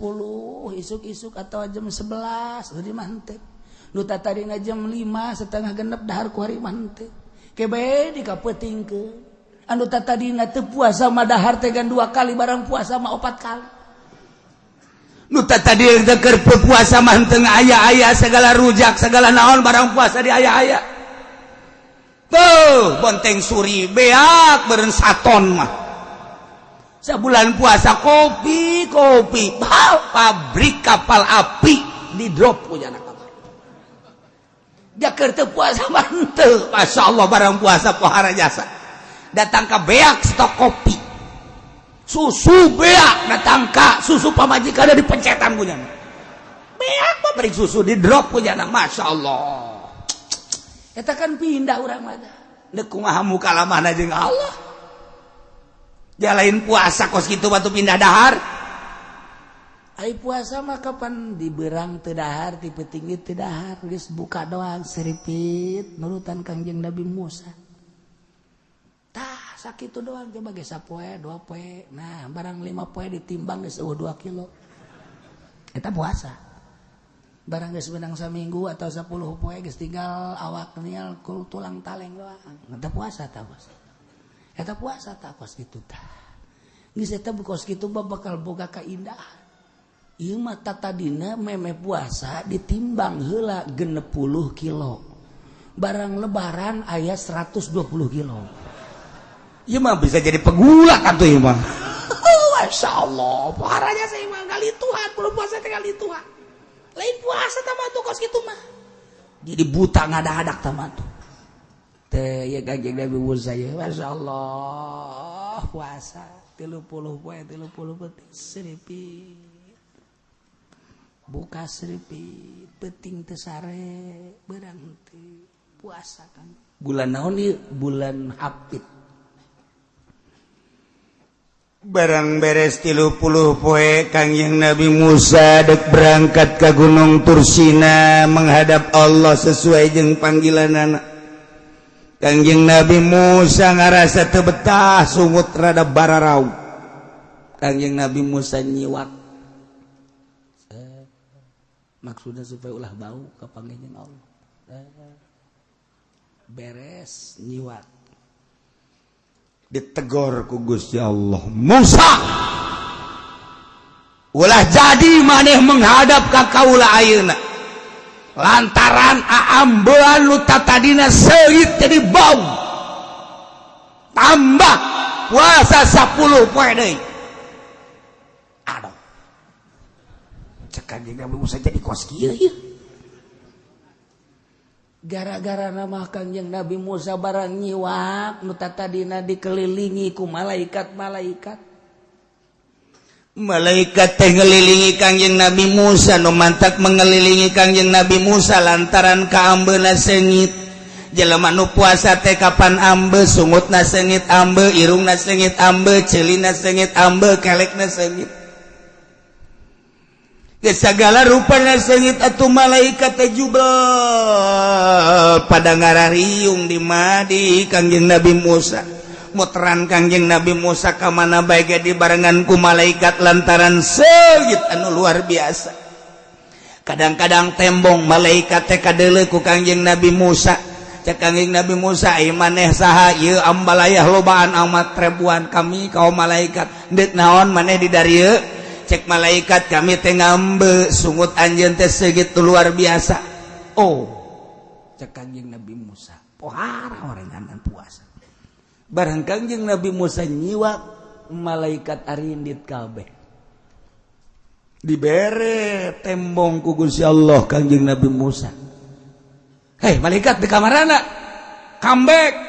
[SPEAKER 2] isuk-isuk atau jam 11 di mah henteu. Nu tadina jam 5 setengah genep dahar ku hari mah henteu. Kebe dikapeutingkeun. Anu tadina teu puasa mah dahar teh gan 2 kali, barang puasa mah 4 kali.
[SPEAKER 1] Nu tadi keur puasa mah henteu aya-aya segala rujak segala naon, barang puasa di aya-aya. Tuh bonteng suri beak beureun saton mah. Sabulan puasa kopi kopi, pabrik kapal api di drop ku jana kabar. Jaker teu puasa mah henteu. Masya Allah barang puasa pohara jasa. Datang ka beak stok kopi. Susu beak datang ka susu pamajikan di pencetan punya. Beak pabrik susu di drop punya. Masya Allah.
[SPEAKER 2] Eta kan pindah urang mah.
[SPEAKER 1] Deuk kumaha muka lamahna jeung Allah. Jalain puasa kos kitu batu pindah dahar.
[SPEAKER 2] Ai puasa mah kapan diberang teu dahar, ti peuting teu dahar, geus buka doang seripit nurutan Kangjeng Nabi Musa. Tah Sakitu doang, coba ge sapoe, 2 poe. Nah, barang 5 poe ditimbang geus euweuh 2 kilo. Eta puasa. Barang geus menang saminggu atau 10 poe, geus tinggal awak nial tulang taleng doang. Eta puasa tah, bos. Eta puasa tah kos kitu tah. Geus eta kos kitu bakal boga kaindahan. Ieu mah tatadina meme puasa ditimbang heula 60 kilo. Barang Lebaran aya 120 kilo.
[SPEAKER 1] Ieu mah bisa jadi pegulak atuh ieu mah.
[SPEAKER 2] Masya Allah, parahnya saya mah kali Tuhan, belum puasa teh kali Tuhan. Lain puasa tah tuh kos kitu mah. Jadi buta ngadadak tah tuh. Teh ya Kanjeng Nabi Musa ya, Masya Allah, puasa 30 poe 30 peuting, seripit. Buka seripit, peuting teu sare, beurang teu puasa kan. Bulan naon ieu? Bulan Hapit.
[SPEAKER 1] Barang beres 30 poe, Kangjeng Nabi Musa dek berangkat ke Gunung Tursina menghadap Allah sesuai jeung panggilan anak. Kangjeng Nabi Musa ngarasa teu betah, sungut rada bararau. Kangjeng Nabi Musa nyiwak.
[SPEAKER 2] Maksudnya supaya ulah bau ke panggilan Allah. Beres nyiwak,
[SPEAKER 1] ditegor ku Gusti Allah, "Musa, ulah jadi maneh menghadap ka kaula ayeuna lantaran aambean nu tadina seungit jadi bau, tambah puasa 10 poe deui." Aduh, cek Kanjeng Nabi Musa, jadi kos kieu ieu.
[SPEAKER 2] Gara-gara nama Kangjeng Nabi Musa barang nyiwak, nu tadina dikelilingi ku malaikat-malaikat.
[SPEAKER 1] Malaikat teh ngelilingi Kangjeng Nabi Musa. Nu mantak mengelilingi Kangjeng Nabi Musa lantaran kaambeuna seungit. Jelema nu puasa teh kapan ambe, sungutna seungit ambe, irungna seungit ambe, ceulina seungit ambe, kelekna seungit, segala rupana seungit. Atuh malaikat teh jubel pada ngarariung di madi Kangjeng Nabi Musa. Muteran Kangjeng Nabi Musa ka mana bae ge dibarengan ku malaikat lantaran seungit anu luar biasa. Kadang-kadang tembong malaikat teh kadeuleu ku Kangjeng Nabi Musa. Cek Kangjeng Nabi Musa, "Ieu maneh saha ieu, ambalayah lobaan amat?" "Ribuan kami kaum malaikat." "Deuk naon maneh di darieu?" Cek malaikat, "Kami teh ngambe, sungut anjeun teh segitu luar biasa." "Oh,"
[SPEAKER 2] cek Kangjeng Nabi Musa, "pohara orengan puasa."
[SPEAKER 1] Barang Kangjeng Nabi Musa nyiwak,
[SPEAKER 2] malaikat arindit kabeh.
[SPEAKER 1] Dibere tembong ku Gusti Allah Kangjeng Nabi Musa.
[SPEAKER 2] "Hei malaikat, di kamarana comeback?"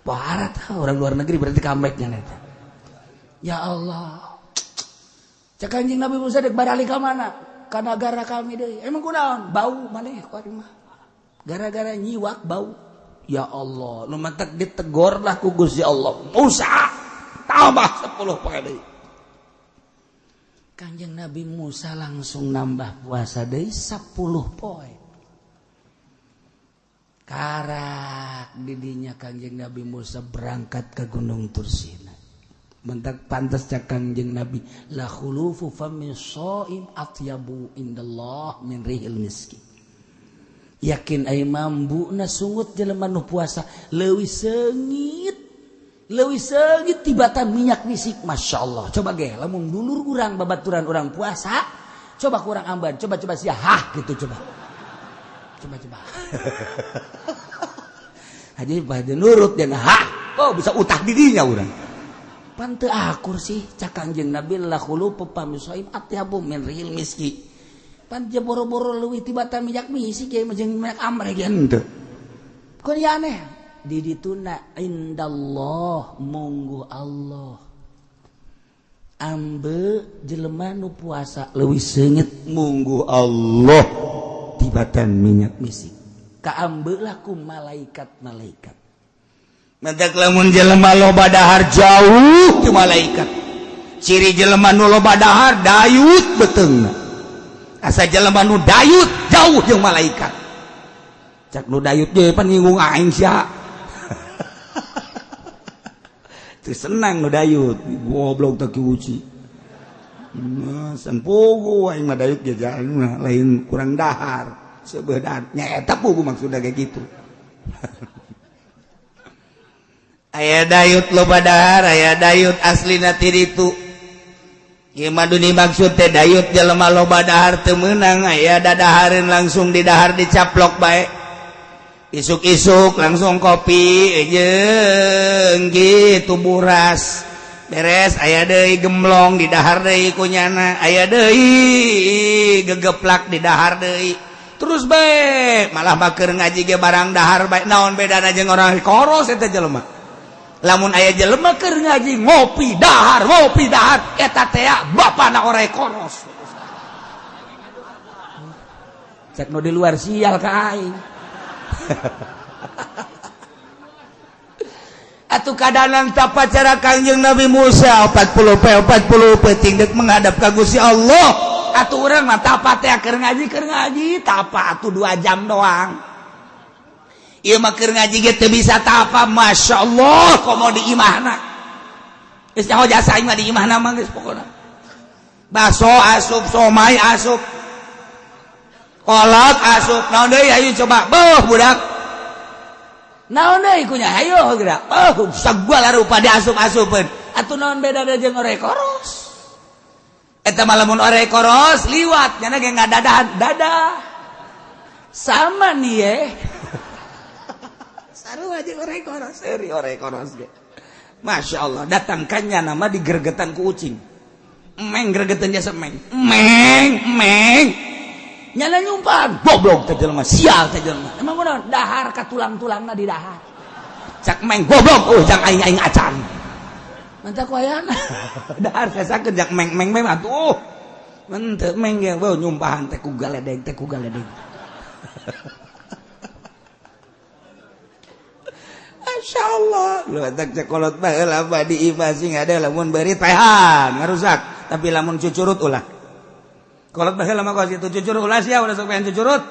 [SPEAKER 2] Pohara tah orang luar negeri, berarti comebacknya neta. Ya Allah. Cek Kanjeng Nabi Musa, "Dek baralik ka mana?" "Ka nagara kami deui." "Emang kunaon?" "Bau maneh ku mah. Gara-gara nyiwak bau."
[SPEAKER 1] Ya Allah, nu mantak ditegor lah ku Gusti Allah. "Musa, tambah 10 poe deui."
[SPEAKER 2] Kanjeng Nabi Musa langsung nambah puasa deui 10 poe. Karak didinya Kanjeng Nabi Musa berangkat ke Gunung Tursina. Mentak pantas cak Kanjeng Nabi, la khulufu fami shaim atyabu indallah min rihil miski. Yakin ai mambuna sungut jelema nu puasa leuwih seungit tibatan minyak misik. Masya Allah, coba ge lamun dulur urang, babaturan urang puasa, coba kurang amban, coba coba sia hah gitu, coba coba coba aja pada nurut dan hah, oh, bisa utah dirinya urang. Pan teu akur sih. Cak Kangjeng Nabi, la khulufu fami shaim atyabu min rihil miski. Pan je boro-boro leuwih tibatan minyak misik ya, jeung minyak amre ge henteu. Kok dia aneh di dituna indallah, munggu Allah, ambe jelema nu puasa leuwih seungit
[SPEAKER 1] munggu Allah tibatan minyak
[SPEAKER 2] misik, kaambe lah ku malaikat-malaikat.
[SPEAKER 1] Mentak lamun jelema loba dahar, jauh ti malaikat. Ciri jelema nu loba dahar dayut beuteungna. Asa jelema nu dayut jauh jeung malaikat. Cak nu dayut ge pan nyinggung aing sia. Teu senang nu dayut, goblok teh ki uci. San pugu aing mah dayut ge lain kurang dahar. Seubeuh dahar nya eta pugu maksudna kayak gitu. Aya dayut loba dahar, aya dayut aslina ti ditu. Ieu mah dunia maksud teh dayut jelema loba dahar teu meunang, aya dadahareun langsung di dahar dicaplok bae. Isuk-isuk langsung kopi jeung gitu buras. Beres aya deui gemlong di dahar deui kunyana, aya deui gegeplak di dahar deui. Terus bae malah bakeur ngaji ge barang dahar bae naon bedana jeung orang koros eta jelema. Lamun aya jelema keur ngaji ngopi dahar eta teh bapana orang koros. Cek nu di luar sial ka aing. Atuh kadanan tapa cara Kangjeng Nabi Musa 40 peuting deuk menghadap ka Gusti Allah. Atuh urang mah tapa teh keur ngaji tapa atuh 2 jam doang. Ieu mah keur ngaji ge teu bisa tapa, Masya Allah komo di imahna. Geus nyaho jasa aing mah di imahna mah geus pokona. Baso asup, somai asup. Kolot asup, naon deui ayo coba. Beuh budak. Naon deui kunya ayo geura. Beuh sagala rupa diasup-asupeun. Atuh naon bedana jeung orek koros. Eta mah lamun orek koros liwat nya ge ngadadahan dadah. Sama nih ye. Sarua jeung orek koros, seuri orek koros ge. Masya Allah, datangkannya nama digergetan ku ucing. Meng gergetan jasa meng. Meng, meng. Nyala nyumpan, goblok teh jelema, sial teh jelema. Emang kunaon? Dahar ka tulang-tulangna di dahar. Cak meng goblok, oh jang aing-aing acan. Mantap ku ayana. Dahar sasakeun jak meng-meng meng atuh. Henteu meng ge beuh nyumpahan teh ku galedeg teh ku galedeg. Masya Allah, lu tak cekolot baheula mah di imah sing ada lamun beurit paehan ngarusak, tapi lamun cucurut ulah. Kolot baheula mah kos itu cucurut ulah sia ulah sok pengen cucurut.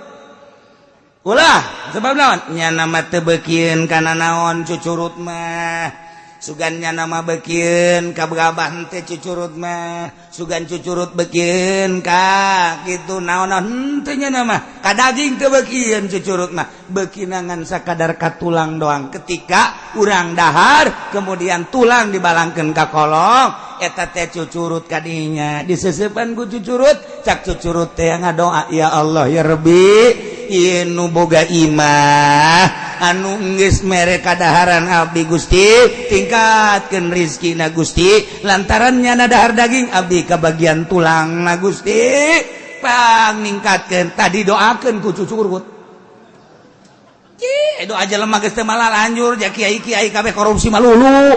[SPEAKER 1] Ulah, sebab naon? Nya nama teu beukieun kana naon cucurut mah. Sugan nya nama beukieun ka gabah teh cucurut mah, sugan cucurut beukieun ka kitu naon-naon henteu nya nama. Ka daging teu beukieun cucurut mah, beukina ngan sakadar ka tulang doang. Ketika urang dahar kemudian tulang dibalangkeun ka kolong, eta teh cucurut kadinya diseseupan ku cucurut, cak cucurut teh ngadoa ya Allah ya Rabbi, ieu nu boga imah anu geus mere kadaharan abdi Gusti, tingkatkeun rizkina Gusti, lantaran nyana dahar daging abdi kabagian tulang na Gusti, pang ningkatkeun tadi doakeun ku cucurut. Cih, doa jelema geus teu malah lanjur, ja kiai-kiai kabeh korupsi malulu.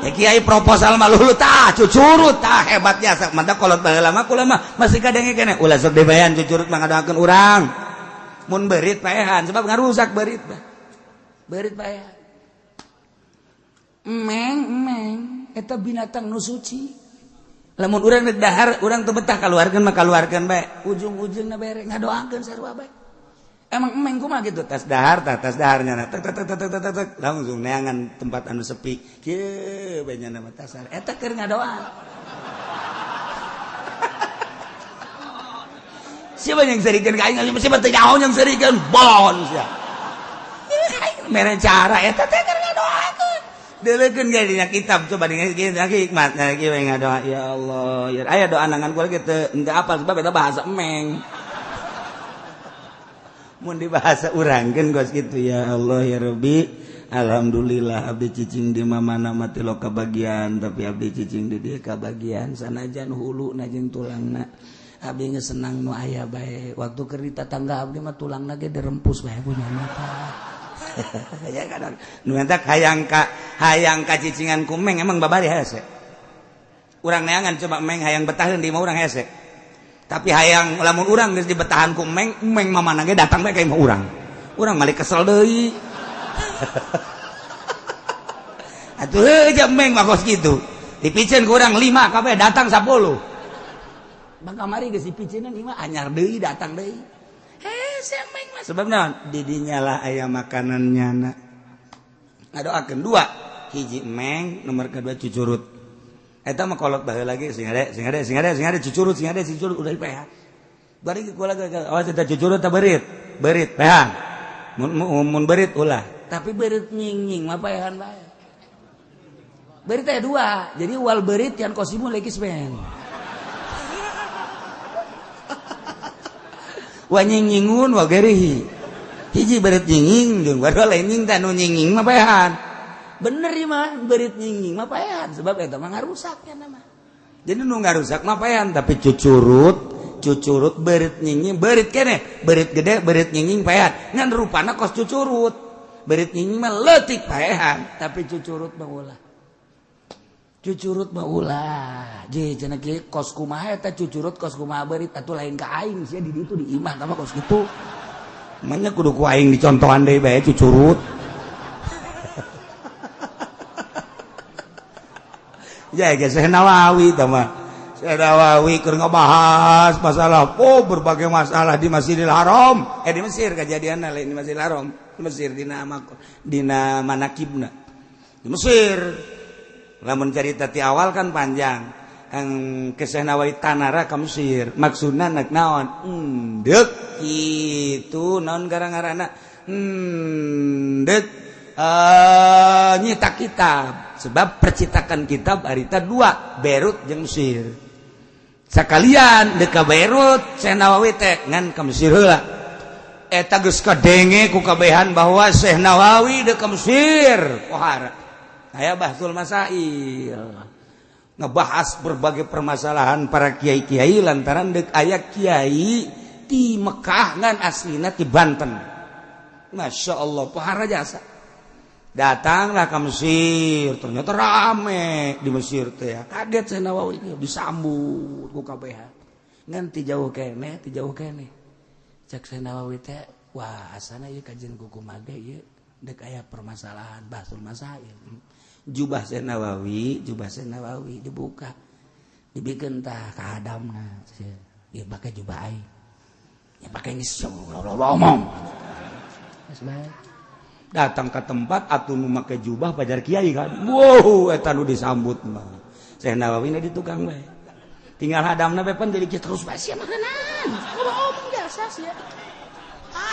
[SPEAKER 1] Ya kiai proposal malulu tah cucurut tah hebat jasa. Mantap kolot baheula mah kula mah masih kadenge keneh ulah sok dibayan cucurut mah ngadoakeun urang. Mun beurit paehan sebab ngarusak beurit mah. Beurit paehan. Meng meng eta binatang nu suci. Lamun urang rek dahar urang teu betah kaluarkeun mah kaluarkeun bae. Ujung-ujungna bere ngadoakeun sarua bae. Emang emeng kumaha gitu tas dahar tah tas daharnya tek tek tek tek tek tek langsung neangan tempat anu sepi kieu bae nya nama tasar eta keur ngadoa. Siapa yang serikeun ka aing siapa teu nyaho yang serikeun bon sia. Mere cara eta teh keur ngadoakeun. Deuleukeun ge dina kitab coba dina hikmat nah kieu we ngadoa ya Allah ya aya doa nangan kula ge teu henteu apal sebab eta bahasa emeng. Mun di bahasa urangkeun gos kitu ya Allah ya Rabbi alhamdulillah abdi cicing di mana mati lo kabagian tapi abdi cicing di dieu kabagian sanajan huluna jeung tulangna abdi geus senang nu aya bae waktu keur di tatangga abdi mah tulangna ge dirempus bae ku nya mah. Ya kadang nu eta hayang ka cicingan ku meng emang babari hese. Urang neangan coba meng hayang betaheun di imah urang hese. Tapi hayang lamun urang geus dibetahan ku meng, meng mamana ge datang bae ka imah urang. Urang malik kesel deui. Atuh heuh ja meng mah kos kitu. Dipiceun ku urang 5 kabeh datang 10. Bang kamari geus dipiceunan imah anyar deui datang deui.
[SPEAKER 2] Hese meng mah
[SPEAKER 1] sebab naon di dinya lah aya makanan nyana. Ngadoakeun dua, hiji meng, nomor kedua cucurut. Eta mah kolot baheula lagi sing hade, sing hade, sing hade, sing hade cucurut, sing hade cucurut udah dipehan. Bari kula awas eta cucurut ta beurit, beurit pehan. Mun beurit ulah,
[SPEAKER 2] tapi beurit nying-nying mah paehan bae. Beurit teh dua, jadi wal beurit yang kosimu legis men.
[SPEAKER 1] Wa nying-nyingun wa gerihi. Hiji beurit nying-nying jeung waduh lain nying teh nu nying-nying mah paehan.
[SPEAKER 2] Bener ieu mah beurit nying-nying mah paehan sebab eta mah ngarusak nya mah.
[SPEAKER 1] Jadi nu ngarusak mah paehan tapi cucurut, cucurut beurit nying-nying beurit keneh, beurit gede beurit nying-nying paehan. Ngan rupana kos cucurut. Beurit nying-nying mah leutik paehan,
[SPEAKER 2] tapi cucurut mah ulah. Cucurut mah ulah. Je cenah kieu kos kumaha eta cucurut kos kumaha beurit atuh lain ka aing sia di ditu di imah tah kos kitu.
[SPEAKER 1] Manya kudu ku aing dicontohan deui bae cucurut. Ya geus Syekh Nawawi tah mah. Syekh Nawawi keur ngabahas masalah oh berbagai masalah di Masjidil Haram. Di Mesir kajadianna lain di Masjidil Haram, di Mesir dina dina manakibna. Di Mesir. Lamun carita ti awal kan panjang. Ke Syekh Nawawi tanara ka Mesir. Maksudna nek naon? Endek kitu naon gara-garana? Endek nyitak kitab. Sebab percetakan kitab harita dua, Beirut jeung Mesir. Sakalian deuk ka Beirut Syekh Nawawi teh ngan ka Mesir heula. Eta geus kadenge ku kabehan bahwa Syekh Nawawi deuk ka Mesir. Pohara. Aya Bahsul Masail. Ngebahas berbagai permasalahan para kiai-kiai lantaran deuk aya kiai ti Mekah ngan aslina ti Banten. Masya Allah, pohara jasa. Datanglah ke Mesir, ternyata rame di Mesir teh. Kaget Syekh Nawawi disambut ku kabehan.
[SPEAKER 2] Ngan ti jauh keneh, ti jauh keneh. Cek Syekh Nawawi teh, wah asana ieu kajian kumaha ge ieu deuk aya permasalahan Bahsul Masail.
[SPEAKER 1] Jubah Syekh Nawawi, jubah Syekh Nawawi
[SPEAKER 2] dibuka. Dibikeun tah ka hadamna. Ieu pake jubah aing. Ya pake geus ngomong. Geus bae.
[SPEAKER 1] Datang ke tempat atuh nu make jubah pajar kiai kan. Wow, eta nu disambut mah. Syekh Nawawi na di tukang bae. Tinggal hadamna bae pan jadi terus bae sia makanan.
[SPEAKER 2] Ngomong jasa sia.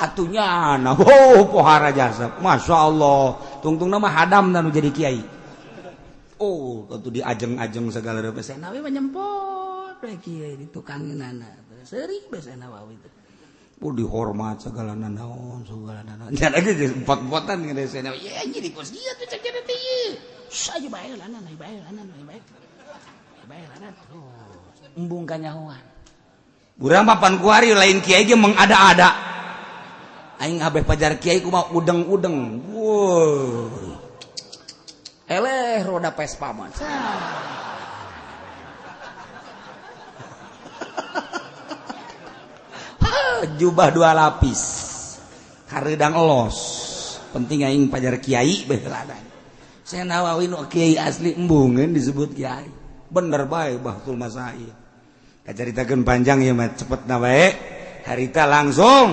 [SPEAKER 1] Atunya nah, oh pohara jasa. Masya Allah. Tungtungna mah hadamna nu jadi kiai. Oh, atuh diajeng-ajeng segala rupa.
[SPEAKER 2] Syekh Nawawi mah nyempot bae kiai di tukangeunana. Seuri bae Syekh Nawawi teh.
[SPEAKER 1] Oh dihormat segala nanaon, segala nanaon. Jangan lagi empot-empotan dengan Syekh Nawawi.
[SPEAKER 2] Ya jadi kos dia tuh cek teh ieu. Saja bae lanan, bae lanan, bae. Bae lanan. Oh, embung kanyahoan.
[SPEAKER 1] Urang mah pan kuari lain kiai ge mengada-ada. Aing abeh pajar kiai kumaha udeng-udeng. Woi.
[SPEAKER 2] Eleh roda Vespa mah.
[SPEAKER 1] Jubah dua lapis. Hareudang elos. Penting aing pajar kiai bae ladan. Syekh Nawawi nu kiai asli embungeun disebut kiai. Bener bae Bahsul Masail. Kacaritakeun panjang ieu mah cepetna bae. Harita langsung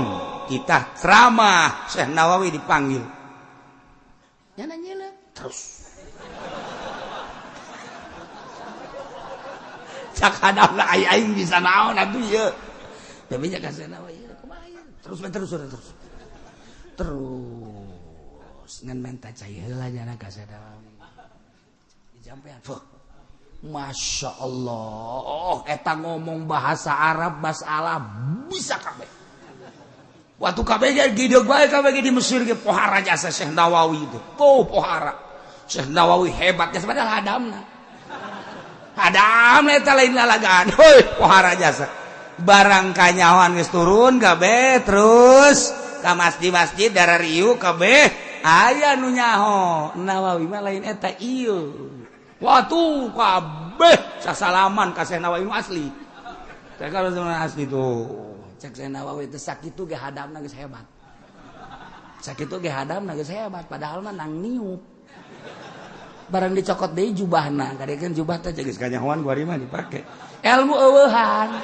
[SPEAKER 1] kita ceramah Syekh Nawawi dipanggil.
[SPEAKER 2] Nyana nyelep terus.
[SPEAKER 1] Cak hadapna aing bisa naon atuh ieu.
[SPEAKER 2] Tapi nya ka Syekh Nawawi kumaha ieu? Terus terus terus. Terus ngan menta cai heula nyana ka Syekh Nawawi. Dijampean. Fuh. Masya Allah, eta ngomong bahasa Arab masalah bisa kabeh.
[SPEAKER 1] Waktu kabeh ge gideug bae kabeh ge di Mesir ge pohara jasa Syekh Nawawi itu. Oh, pohara. Syekh Nawawi hebat jasa padahal hadamna. Hadamna eta lain lalagaan. Heuh, pohara jasa. Barang kanyahoan geus turun kabeh terus ka masjid-masjid darah riu kabeh aya nu nyaho. Nawawi mah lain eta ieu. Waktu kabeh sasalaman ka Syekh Nawawi nu asli. Teh kalau asli tuh.
[SPEAKER 2] Cek Syekh Nawawi teh sakitu ge hadamna geus hebat. Sakitu ge hadamna geus hebat padahal mah nang niup. Barang dicokot deui jubahna, kadekeun jubah teh
[SPEAKER 1] geus kanyahoan ku ari mah dipake.
[SPEAKER 2] Ilmu eueuhan.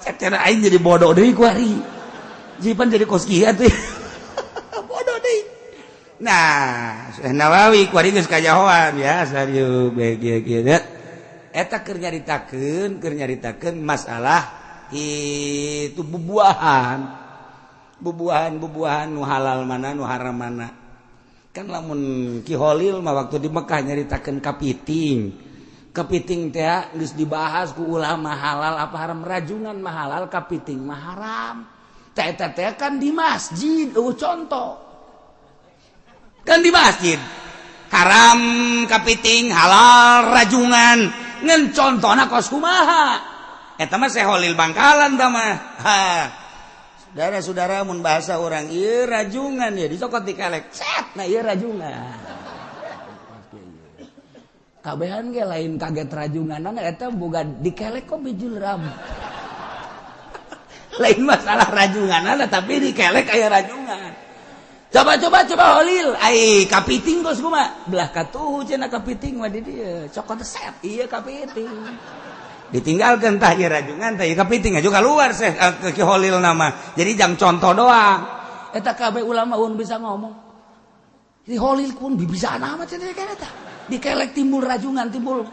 [SPEAKER 1] Cek cenah aing jadi bodoh deui kuari. Jipan jadi kos kieu atuh. Bodoh deui. Nah, Syekh Nawawi kuari geus kajahoan ya, serius bae kieu kieu. Eta keur nyaritakeun masalah itu bubuahan. Bubuahan-bubuahan nu halal mana, nu haram mana. Kan lamun Ki Holil mah waktu di Mekah nyaritakeun kapiting. Kepiting teh geus dibahas ku ulama halal apa haram, rajungan mah halal, kapiting mah haram. Teh eta teh kan di masjid, contoh. Kan di masjid. Haram kapiting, halal rajungan. Ngan contohna kos kumaha? Eta mah Syekh Holil Bangkalan tah mah. Ha. Saudara-saudara, mun bahasa orang ieu rajungan ya dicokot dikelek. Set, nah ieu rajungan. Kabehan ge lain kaget rajungan, eta boga dikelek kok bijil ram. Lain masalah rajungan, tapi dikelek aya rajungan. Coba coba coba Holil, ai kapiting kos kumaha? Belah katuhu cenah kapiting mah di dieu. Cokot set, iya kapiting. Ditinggalkan tah ieu rajungan tah ieu kapiting aja keluar seh ke Ki Holil nama. Jadi jangan contoh doang.
[SPEAKER 2] Eta kabeh ulama un bisa ngomong. Di Holil pun bisa nama cenah eta. Dikelek timbul rajungan, timbul.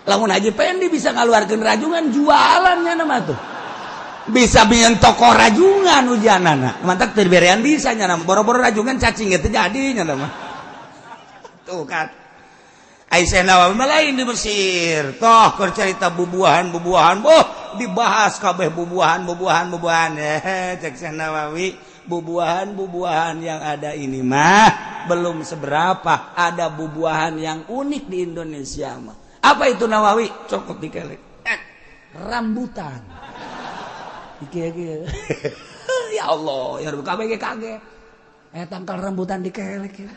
[SPEAKER 1] Lamun Haji Pendi bisa ngaluarkeun rajungan, jualannya nama tuh. Bisa bikin toko rajungan ujianana. Mantap teu berean bisa nya nama. Boro-boro rajungan, cacing itu jadi nya nama. Tuh kan. Aisyah Nawawi mah lain di Mesir. Toh keur carita bubuahan-bubuahan, boh dibahas kabeh bubuahan bubuahan bubuahan. Eh, cek Syekh Nawawi, bubuahan-bubuahan yang ada ini mah belum seberapa, ada bubuahan yang unik di Indonesia mah. Apa itu, Nawawi? Cokot dikelek.
[SPEAKER 2] Eh, rambutan. Iki
[SPEAKER 1] ya Allah, ya Rabbi, kabeh kaget.
[SPEAKER 2] Eh, tangkal rambutan dikelek ya.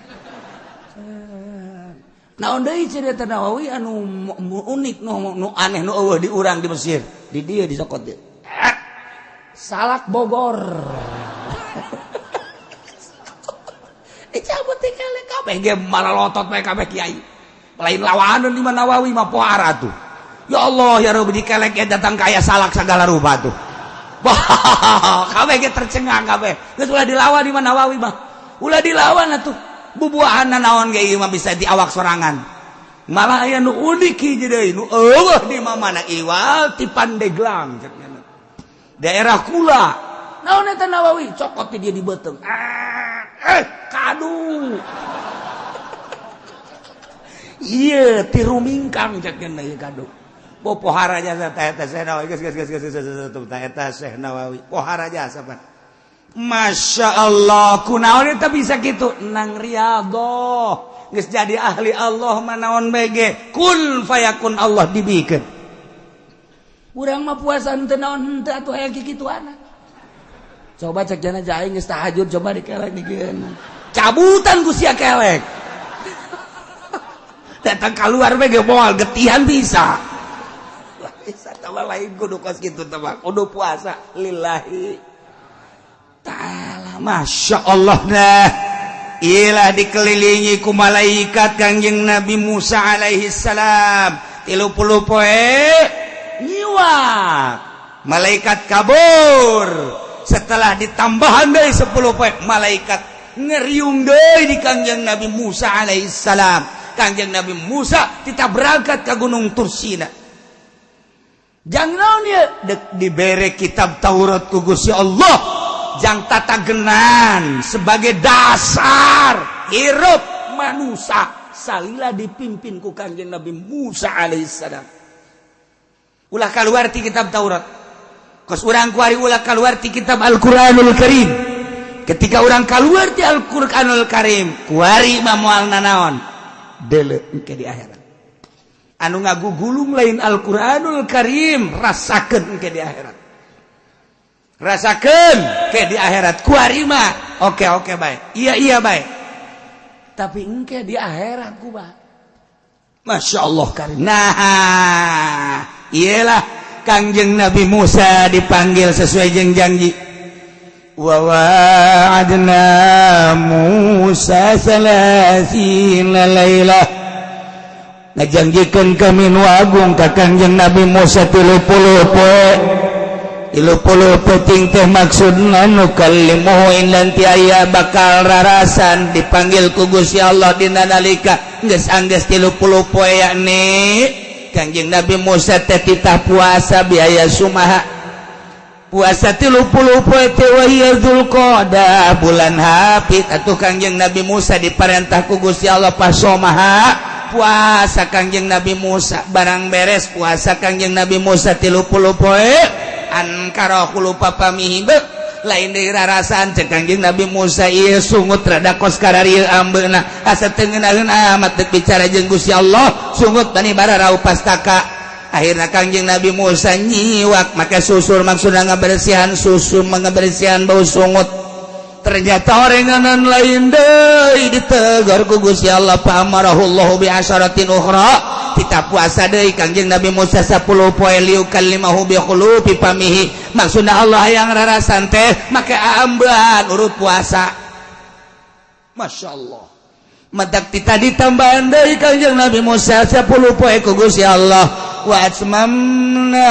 [SPEAKER 1] Naon deui cerita Nawawi anu unik, nu aneh, nu eueuh di urang di Mesir? Di dieu disokot dieu.
[SPEAKER 2] Eh, salak Bogor.
[SPEAKER 1] Dicabut dikelek, kabeh ge malah lotot bae kabeh kiai. Lain lawanan di Nawawi mah, pohara tuh. Ya Allah ya Rabbi, dikelek ya datang kaya salak segala rupa tuh. Wah, kabeh ge tercengang kabeh. Geus ulah dilawan di Nawawi mah. Ulah dilawan atuh. Bubuahan naon ge ieu mah bisa di awak sorangan. Malah aya nu unik hiji deui nu eueuh di mana, iwal ti Pandeglang cek daerah kula.
[SPEAKER 2] Naon eta, Nawawi? Cokot di dia di beuteung.
[SPEAKER 1] Eh, eh kadu. Iya, ti Rumingkang cek ieu kadu. Bo pohara jasa ta eta Syekh Nawawi. Geus geus geus geus geus ta eta Syekh Nawawi. Pohara jasa, Pak. Masya Allah, kunaon eta bisa gitu nang riyadhah. Geus jadi ahli Allah mah naon bege kun fayakun Allah dibikeun.
[SPEAKER 2] Urang mah puasa henteu naon henteu atuh, aya kikituana. Coba cek jana aing geus tahajud, coba dikelek dikeun.
[SPEAKER 1] Cabutan ku sia kelek. Datang keluar bege moal getihan bisa. Bisa tambah lain kudu kos kitu teh, kudu puasa lillahi ta'ala. Masya Allah. Nah, ilah dikelilingi ku malaikat Kangjeng Nabi Musa alaihi salam 30 poe nyiwak, malaikat kabur. Setelah ditambahan dari 10 poe, malaikat ngeriung deui di Kangjeng Nabi Musa alaihi salam. Kangjeng Nabi Musa kita berangkat ke Gunung Tursina. Jangan naon ieu? Dek dibere kitab Taurat ku Gusti Allah jang tatagenan sebagai dasar hirup manusia salila dipimpin ku Kangjeng Nabi Musa alaihissalam. Ulah keluar ti kitab Taurat. Kos urang kuari ulah keluar ti kitab Al-Qur'anul Karim. Ketika orang keluar ti Al-Qur'anul Karim, kuari mah moal nanaon deuleu engke di akhirat. Anu ngagugulung lain Al-Qur'anul Karim, rasakeun engke di akhirat, rasakeun ke di akhirat. Kuari mah oke oke baik, iya iya baik,
[SPEAKER 2] Tapi engke di akhirat kumaha?
[SPEAKER 1] Masya Allah karim. Nah, iyalah Kangjeng Nabi Musa dipanggil sesuai jeung janji. Wa wa'adna Musa salasina lailah. Ngajanjikeun kami nu agung ka Kangjeng Nabi Musa 30 poe. 30 peuting teh maksudna nukallimuhu nanti aya bakal rarasan dipanggil ku Gusti Allah dina nalika geus anggeus 30 poe, yakni Kangjeng Nabi Musa teh titah puasa biaya sumaha puasa 30 poe teh wa hiya Dzulqa'dah, bulan hapit. Atuh Kangjeng Nabi Musa diparentah ku Gusti Allah pasomaha, puasa Kangjeng Nabi Musa. Barang beres puasa Kangjeng Nabi Musa 30 poe, ankara khulufa famihi, lain deui rarasaan. Cek Kangjeng Nabi Musa, ieu sungut rada kos kararieu ambeuna, asa teu ngeunaheun amat deuk bicara jeung Gusti Allah, sungut bani bararau pastaka. Akhirna Kangjeng Nabi Musa nyiwak make susur, maksudna ngabersihan susu, ngabersihan bau sungut. Ternyata orenganan lain deui, ditegur ku Gusti Allah, fa amarahullahu bi asyaratin ukhra. Kita puasa deui Kangjeng Nabi Musa 10 poe liyukallimahu bi khulufi famihi, maksudna Allah yang rarasan teh make ambean urut puasa. Masya Allah, matak tita ditambahan deui Kangjeng Nabi Musa 10 poe ku Gusti Allah, wa atmamna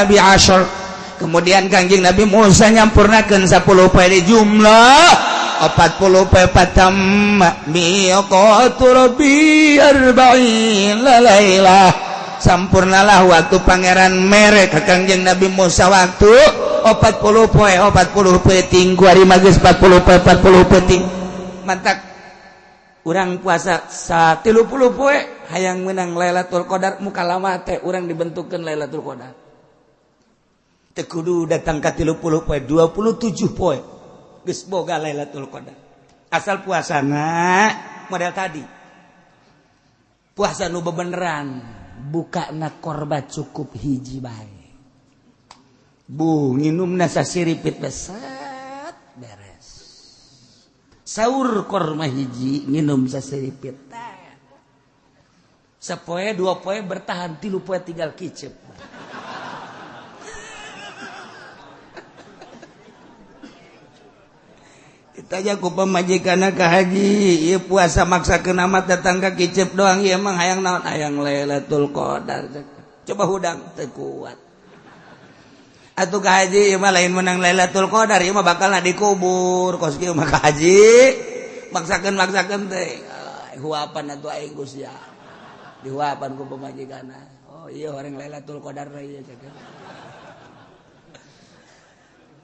[SPEAKER 1] bi asyar. Kemudian Kangjeng Nabi Musa nyampurnakeun 10 poe di jumlah 40 poe, fatamma miqatu rabbi arba'in lailah, sampurnalah waktu pangeran mere ka Kangjeng Nabi Musa waktu 40 poe 40 peuting. Kuari mah geus 40 poe 40 peuting. Mantak urang puasa sa 30 poe hayang menang Lailatul Qadar, muka lama teh urang dibentukkeun Lailatul Qadar. Teu kudu datang ka 30 poe, 27 poe geus boga Lailatul Qadar, asal puasana model tadi, puasa nu bebeneran,
[SPEAKER 2] Buka na korba cukup hiji bae.
[SPEAKER 1] Bu nginumna sasiripit beset beres. Sahur korma hiji, nginum sasiripit. Sapoe dua poe bertahan, 3 poe tinggal kicep. Ditanya ku pamajikanna, "Ka haji, ieu puasa maksakeun amat datang ka kicep doang, ieu emang hayang naon?" "Hayang Lailatul Qadar." "Coba hudang." "Teu kuat." "Atuh ka haji, ieu mah lain menang Lailatul Qadar, ieu mah bakal dikubur kos kieu mah ka haji maksakeun maksakeun teh." Huapan atuh aing Gusti, dihuapan ku pamajikanna. "Oh iya, orang Lailatul Qadar ieu," cek.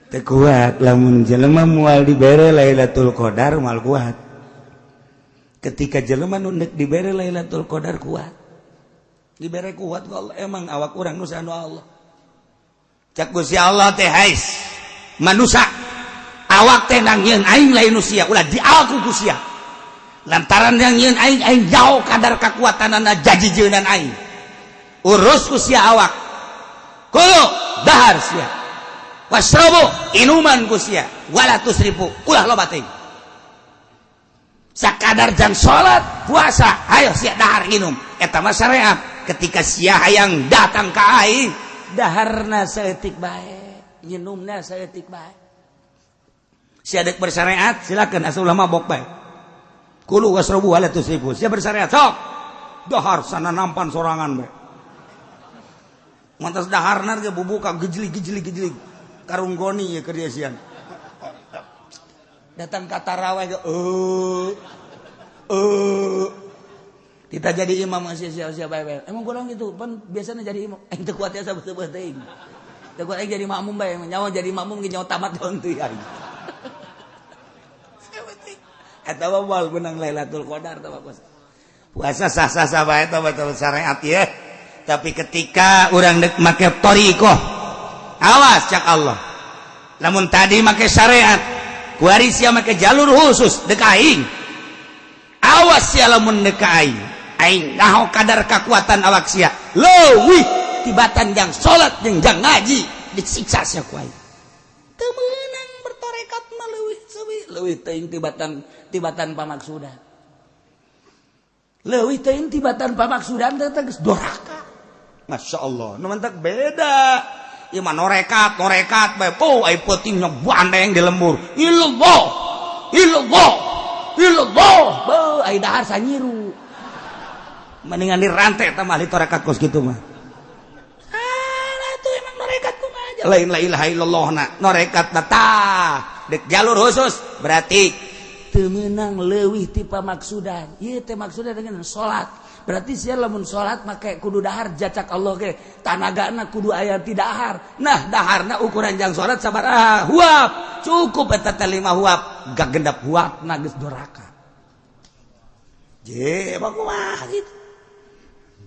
[SPEAKER 1] Teu kuat lamun jelema moal dibere Lailatul Qadar, moal kuat. Ketika jelema nu deuk dibere Lailatul Qadar kuat, dibere kuat ku Allah. Emang awak urang nu anu Allah. Cak Gusti Allah teh, "Hais manusia, awak teh nangieun aing, lain nu sia, ulah diaku ku sia. Lantaran yang nyieun aing, aing jauh kadar kakuatanana, jajijeunan aing. Urus ku sia awak. Kulu, dahar sia, wasrobu, inuman ku sia, wala tusrifu, ulah loba teuing. Sakadar jam salat, puasa, ayo sia dahar minum." Eta mah syariat. Ketika sia hayang datang ka aing,
[SPEAKER 2] Daharna saeutik bae, nginumna saeutik bae.
[SPEAKER 1] Sia dek bersyariat silakan, asal ulah mabok bae. Kulu wasrobu wala tusrifu. Sia bersyariat, sok dahar sana nampan sorangan bae. Mantas daharna ge bubuka gejlig gejlig gejlig, karung goni ya kerja sian. Datang ka taraweh ge kita jadi imam masih sia-sia bae bae.
[SPEAKER 2] Emang kurang gitu pan biasanya jadi imam teu kuat ya, sabeut teuing teu kuat aing jadi makmum bae. Nyawa jadi makmum ge nyawa tamat daun teu aing.
[SPEAKER 1] Eta mah moal menang Lailatul Qadar tah. Puasa sah-sah sah bae tah, betul syariat ya. Tapi ketika urang dek make thoriqoh, awas, cak Allah. Lamun tadi make syariat, kuari sia make jalur khusus dek aing. Awas sia lamun dek aing. Aing naho kadar kekuatan awak sia. Leuwih tibatan jang salat jeung jang ngaji, disiksa sia ku aing.
[SPEAKER 2] Teu meunang bertorekat mah, leuwih seuwi leuwih teuing tibatan tibatan pamaksudan. Leuwih teuing tibatan pamaksudan teh geus doraka.
[SPEAKER 1] Masya Allah, nu mantak beda. Ieu mah norekat, norekat bae. Oh, ai peutingna bandeng di lembur. Illallah. Illallah. Illallah.
[SPEAKER 2] Beuh, ai dahar sanyiru.
[SPEAKER 1] Mendingan dirantai eta mah ahli torekat kos kitu mah.
[SPEAKER 2] Salah tuh emang norekat kumaha aja.
[SPEAKER 1] Lain la ilaha illallah na norekat na tah dek jalur khusus berarti
[SPEAKER 2] teu meunang leuwih ti pamaksudan. Ieu teh maksudan dengan salat. Berarti sia lamun salat make kudu dahar jacak Allah ge tanagana kudu aya ti dahar.
[SPEAKER 1] Nah daharna ukuran jang salat sabaraha huap cukup eta teh 5 huap gagendap huapna geus doraka. Je kumaha gitu.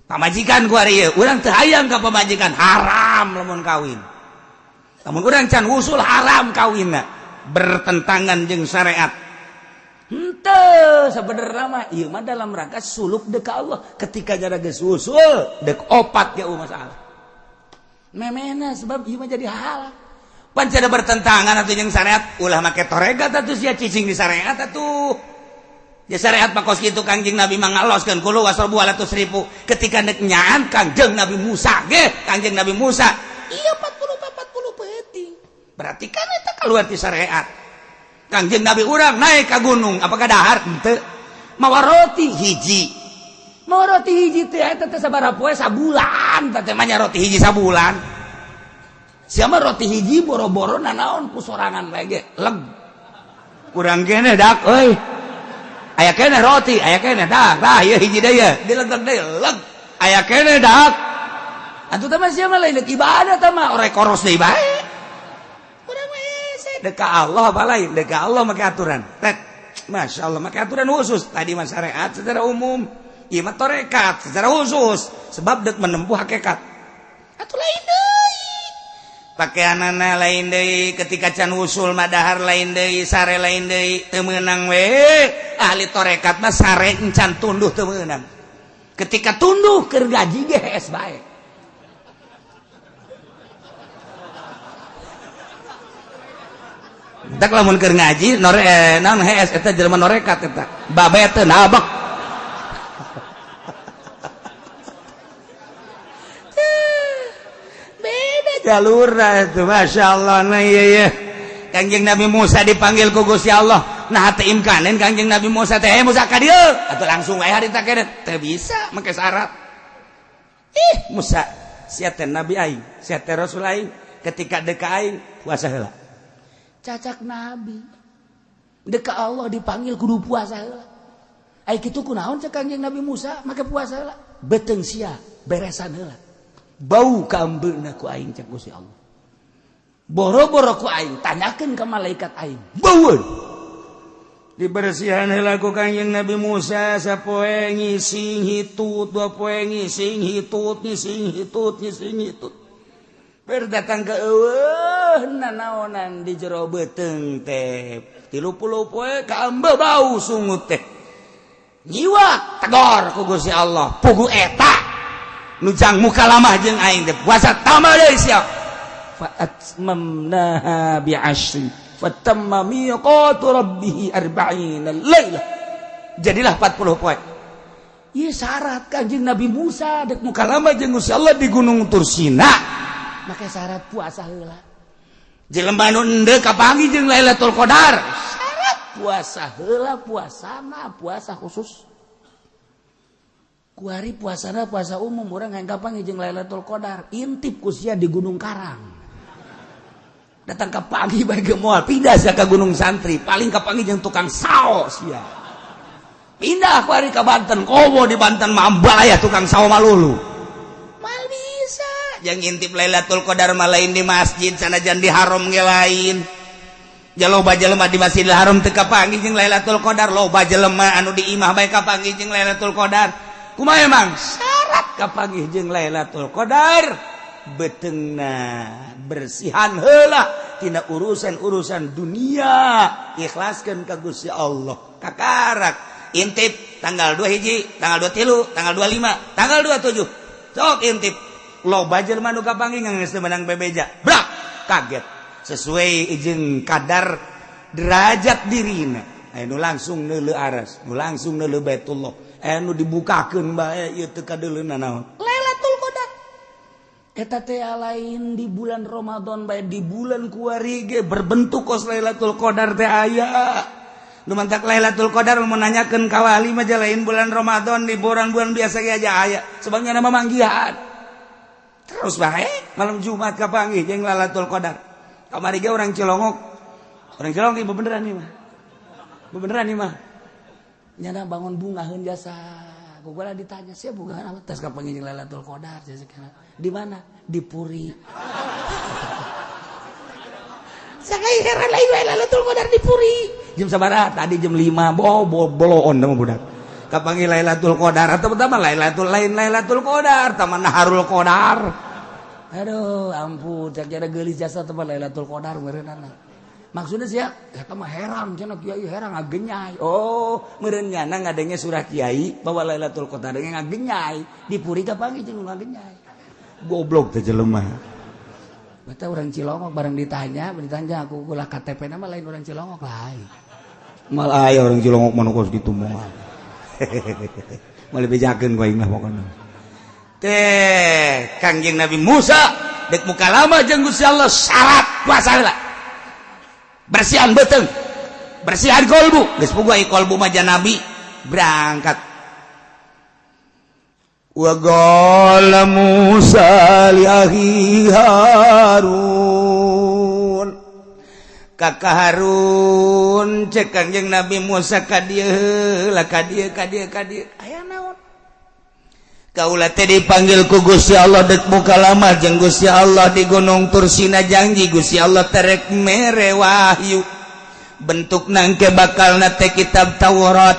[SPEAKER 1] Pamajikan ku ari ieu urang teu hayang ka pamajikan haram lamun kawin. Lamun urang can usul haram kawinna bertentangan jeung syariat.
[SPEAKER 2] Henteu sabenerna mah ieu mah dalam rangka suluk deuk ka Allah.
[SPEAKER 1] Ketika jara geus usul deuk opat ge masalah.
[SPEAKER 2] Memehna sebab ieu mah jadi halal.
[SPEAKER 1] Pan cada bertentangan atuh jeung syariat ulah make toregat atuh sia cicing di syariat atuh. Ya syariat mah kos kitu Kangjeng Nabi mah ngaloskeun kulu wasrabu wala tusrifu. Ketika deuk nyaan Kangjeng Nabi Musa ge Kangjeng Nabi Musa iya 40 peuting. Berarti kan eta keluar ti syariat. Kangjeng Nabi urang naik ka gunung apakah dahar henteu mawa roti hiji.
[SPEAKER 2] Mawa roti hiji teh eta teh sabaraha poe sabulan
[SPEAKER 1] teh mah nya roti hiji sabulan.
[SPEAKER 2] Sia mah roti hiji boro-boro nanaon ku sorangan bae ge leg.
[SPEAKER 1] Kurang keneh dak euy. Aya keneh roti, aya keneh dak. Tah ieu hiji deui ye, dilegeg deui leg. Aya keneh dak.
[SPEAKER 2] Atuh teh mah sia mah lain deuk ibadah teh mah
[SPEAKER 1] orek koros deui bae. Urang mah hese deuk ka Allah apa lain, deuk ka Allah make aturan. Tet. Masya Allah make aturan khusus. Tadi mah syariat secara umum, ieu mah tarekat secara khusus sebab deuk menempuh hakikat. Atuh lain deui. Pakaianana lain deui ketika can usul mah dahar lain deui, sare lain deui, teu meunang we. Ahli tarekat mah sare encan tunduh teu meunang. Ketika tunduh
[SPEAKER 2] keur gaji ge hees bae.
[SPEAKER 1] Tak lamun keur ngaji nore naon hees eta jelema norekat eta. Babe teu nabek. Beda jalurna itu Masya Allah. Nah iya iya. Kangjeng Nabi Musa dipanggil ku Gusti Allah. Nah teu imkanen Kangjeng Nabi Musa teh Musa ka dieu atuh langsung wae harita keneh teu bisa make syarat. Ih Musa sia teh nabi aing, sia teh rasul aing, ketika deuk ka aing puasa heula.
[SPEAKER 2] Cacak nabi deuk ka Allah dipanggil kudu puasa heula. Ai kitu kunaon cek Kangjeng Nabi Musa make puasa heula. Beuteung sia beresan heula. Bau kaambeuna ku aing cek Gusti Allah. Boro-boro ku aing tanyakeun ka malaikat aing.
[SPEAKER 1] Baueun. Dibersihan heula ku Kangjeng Nabi Musa sapoe ngising hitut, dua poe ngising hitut, ngising hitut, ngising hitut. Berdatang ke eueuh nanaonan di jero beuteung teh. 30 poe kaambe bau sungut teh. Nyiwak tegor ku Gusti Allah. Pugu eta nu jang mukalamah jeung aing teh puasa tambah deui sia.
[SPEAKER 2] Fa atmamnaha bi asyri fatamma miqatu rabbih 40 lailah.
[SPEAKER 1] Jadilah 40 poe.
[SPEAKER 2] Ieu syarat Kangjeng Nabi Musa dek
[SPEAKER 1] mukalamah jeung Gusti Allah di Gunung Tursina.
[SPEAKER 2] Make syarat puasa heula.
[SPEAKER 1] Jelema nu endeu kapanggih jeung Lailatul Qadar.
[SPEAKER 2] Syarat puasa heula, puasana puasa khusus. Kuari puasana puasa umum urang hayang kapanggih jeung Lailatul Qadar. Intip ku sia di Gunung Karang.
[SPEAKER 1] Datang ka pagi bae ge moal pindah sia ka Gunung Santri, paling kapanggih jeung tukang sao sia. Pindah kuari ka Banten, komo di Banten mah ambalaya tukang sao malulu. Mal bisa yang ngintip Lailatul Qadar mah lain di masjid sanajan di haram ge lain. Ja loba jelema di Masjidil Haram teu kapanggih jeung Lailatul Qadar, loba jelema anu di imah bae kapanggih jeung Lailatul Qadar. Kumaha emang syarat kapanggih jeung Lailatul Qadar? Beuteungna bersihan heula tina urusan-urusan dunia, ikhlaskeun ka Gusti Allah. Kakarak intip tanggal 2 hiji, tanggal 23, tanggal 25, tanggal 27. Sok intip. Loba jelema nu kapanggih geus teu meunang bebeja. Brak, kaget. Sesuai jeung kadar derajat dirina. Aya nu langsung neuleuh aras, nu langsung neuleuh Baitullah. Aya nu dibukakeun bae ieu teu kadeuleuna naon.
[SPEAKER 2] Lailatul Qadar. Eta teh lain di bulan Ramadan bae, di bulan
[SPEAKER 1] kuari ge berbentuk kos Lailatul Qadar teh aya. Nu mantak Lailatul Qadar mun nanyakeun ka wali mah lain bulan Ramadan, di bulan-bulan biasa ge aja aya. Sebabnya nama manggihan. Terus bae malam Jumat kapanggih jeung Lailatul Qadar. Kamari ge orang Cilongok. Orang Cilongok ieu beneran ieu mah. Beneran ieu mah.
[SPEAKER 2] Nyana bangun bungaheun jasa. Ku gua ditanya, "Sia bungaheun apa?" Tes kapanggih jeung Lailatul Qadar di mana? Di Puri. Sakai heran lain wae Lailatul Qadar di Puri.
[SPEAKER 1] Jam sabaraha? Tadi jam 5. Boloon mah budak. Kapanggih Lailatul Qadar atau pertama Lailatul lain Lailatul Qadar, taman Naharul Qadar.
[SPEAKER 2] Aduh, ampun, cak jada geulis jasa teman Lailatul Qadar meureunana. Maksudnya sia, eta mah heran cenah kiai heran ngagenyai.
[SPEAKER 1] Oh, meureun nyana ngadenge surah kiai bahwa Lailatul Qadar ngagenyai.
[SPEAKER 2] Di Puri kapanggih jeung ngagenyai.
[SPEAKER 1] Goblok teh jelema.
[SPEAKER 2] Bata orang Cilongok bareng ditanya aku ulah KTP nama lain orang Cilongok lain.
[SPEAKER 1] Mal aya orang Cilongok mah kos kitu moal. Moal bejakeun ku aing mah pokona. Teh Kangjeng Nabi Musa dek mukalama jeung Gusti Allah syarat puasa heula. Bersihan beuteung. Bersihan kolbu. Geus puguh ai kolbu mah nabi berangkat. Wa qala Musa li akhi Harun. Kakak Harun cek Kangjeng Nabi Musa ka dieu heula ka dieu ka dieu ka dieu. Aya naon? Kaula teh dipanggil ku Gusti Allah dek mukalama jeung Gusti Allah di Gunung Tursina janji Gusti Allah terek mere wahyu. Bentuk nangke bakalna teh kitab Taurat.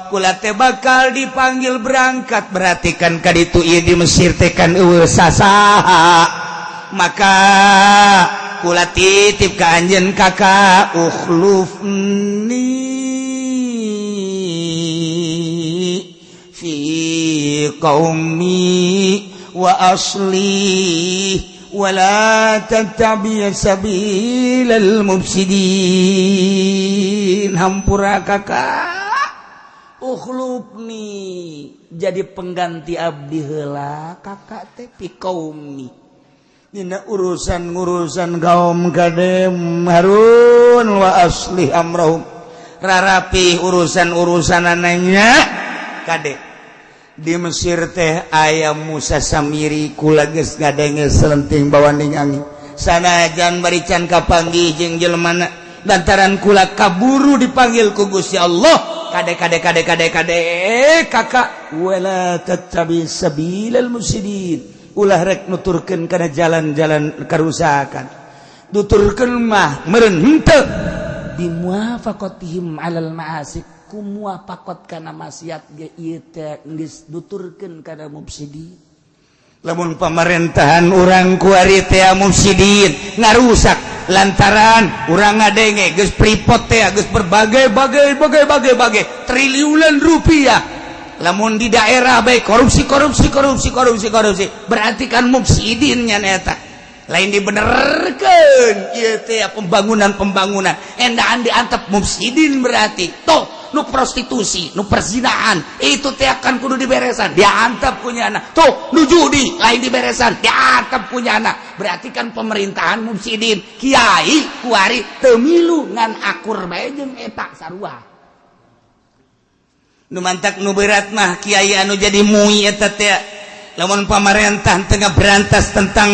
[SPEAKER 1] Kula teh bakal dipanggil berangkat berarti kan ka ditu ieu di Mesir teh kan eueuh sasaha. Maka kula titip ka anjeun kakak ukhlufni fi qaumi wa asli wa la tattabi sabilal mufsidin. Hampura kakak
[SPEAKER 2] ukhlufni jadi pengganti abdi heula kakak teh fi qaumi
[SPEAKER 1] dina urusan-urusan kaum kadem Harun wa aslih amrahum rarapi urusan-urusanananya kade di Mesir teh aya Musa Samiri kula geus ngadenge selenting bawaning angin sanajan bari can kapanggih jeung jelemana lantaran kula kaburu dipanggil ku Gusti Allah kade kade kade kade kade kakak wala tattabi sabilal mufsidin ulah rek nuturkeun kana jalan-jalan karusakan nuturkeun mah meureun henteu
[SPEAKER 2] bimuwafaqatihim alal ma'asi kumuwafaqat kana maksiat ge ieu teh geus nuturkeun kana mufsidin.
[SPEAKER 1] Lamun pamerintahan urang kuari teh mufsidin ngarusak lantaran urang ngadenge geus pripot teh geus berbagai-bagai bagai-bagai bagai triliunan rupiah. Lamun di daerah baik korupsi korupsi korupsi korupsi korupsi berarti kan mufsidin nya eta lain dibenerkeun ieu teh pembangunan-pembangunan endaan diantep mufsidin berarti toh nu prostitusi nu perzinaan itu teh akan kudu diberesan diantep punya anak tuh nu judi lain diberesan diantep punya anak berarti kan pemerintahan mufsidin kiai kuari teu milu ngan akur bae jeung eta sarua. Nu mantak nu berat mah kiai anu jadi mui eta teh lamun pamarentah tengah berantas tentang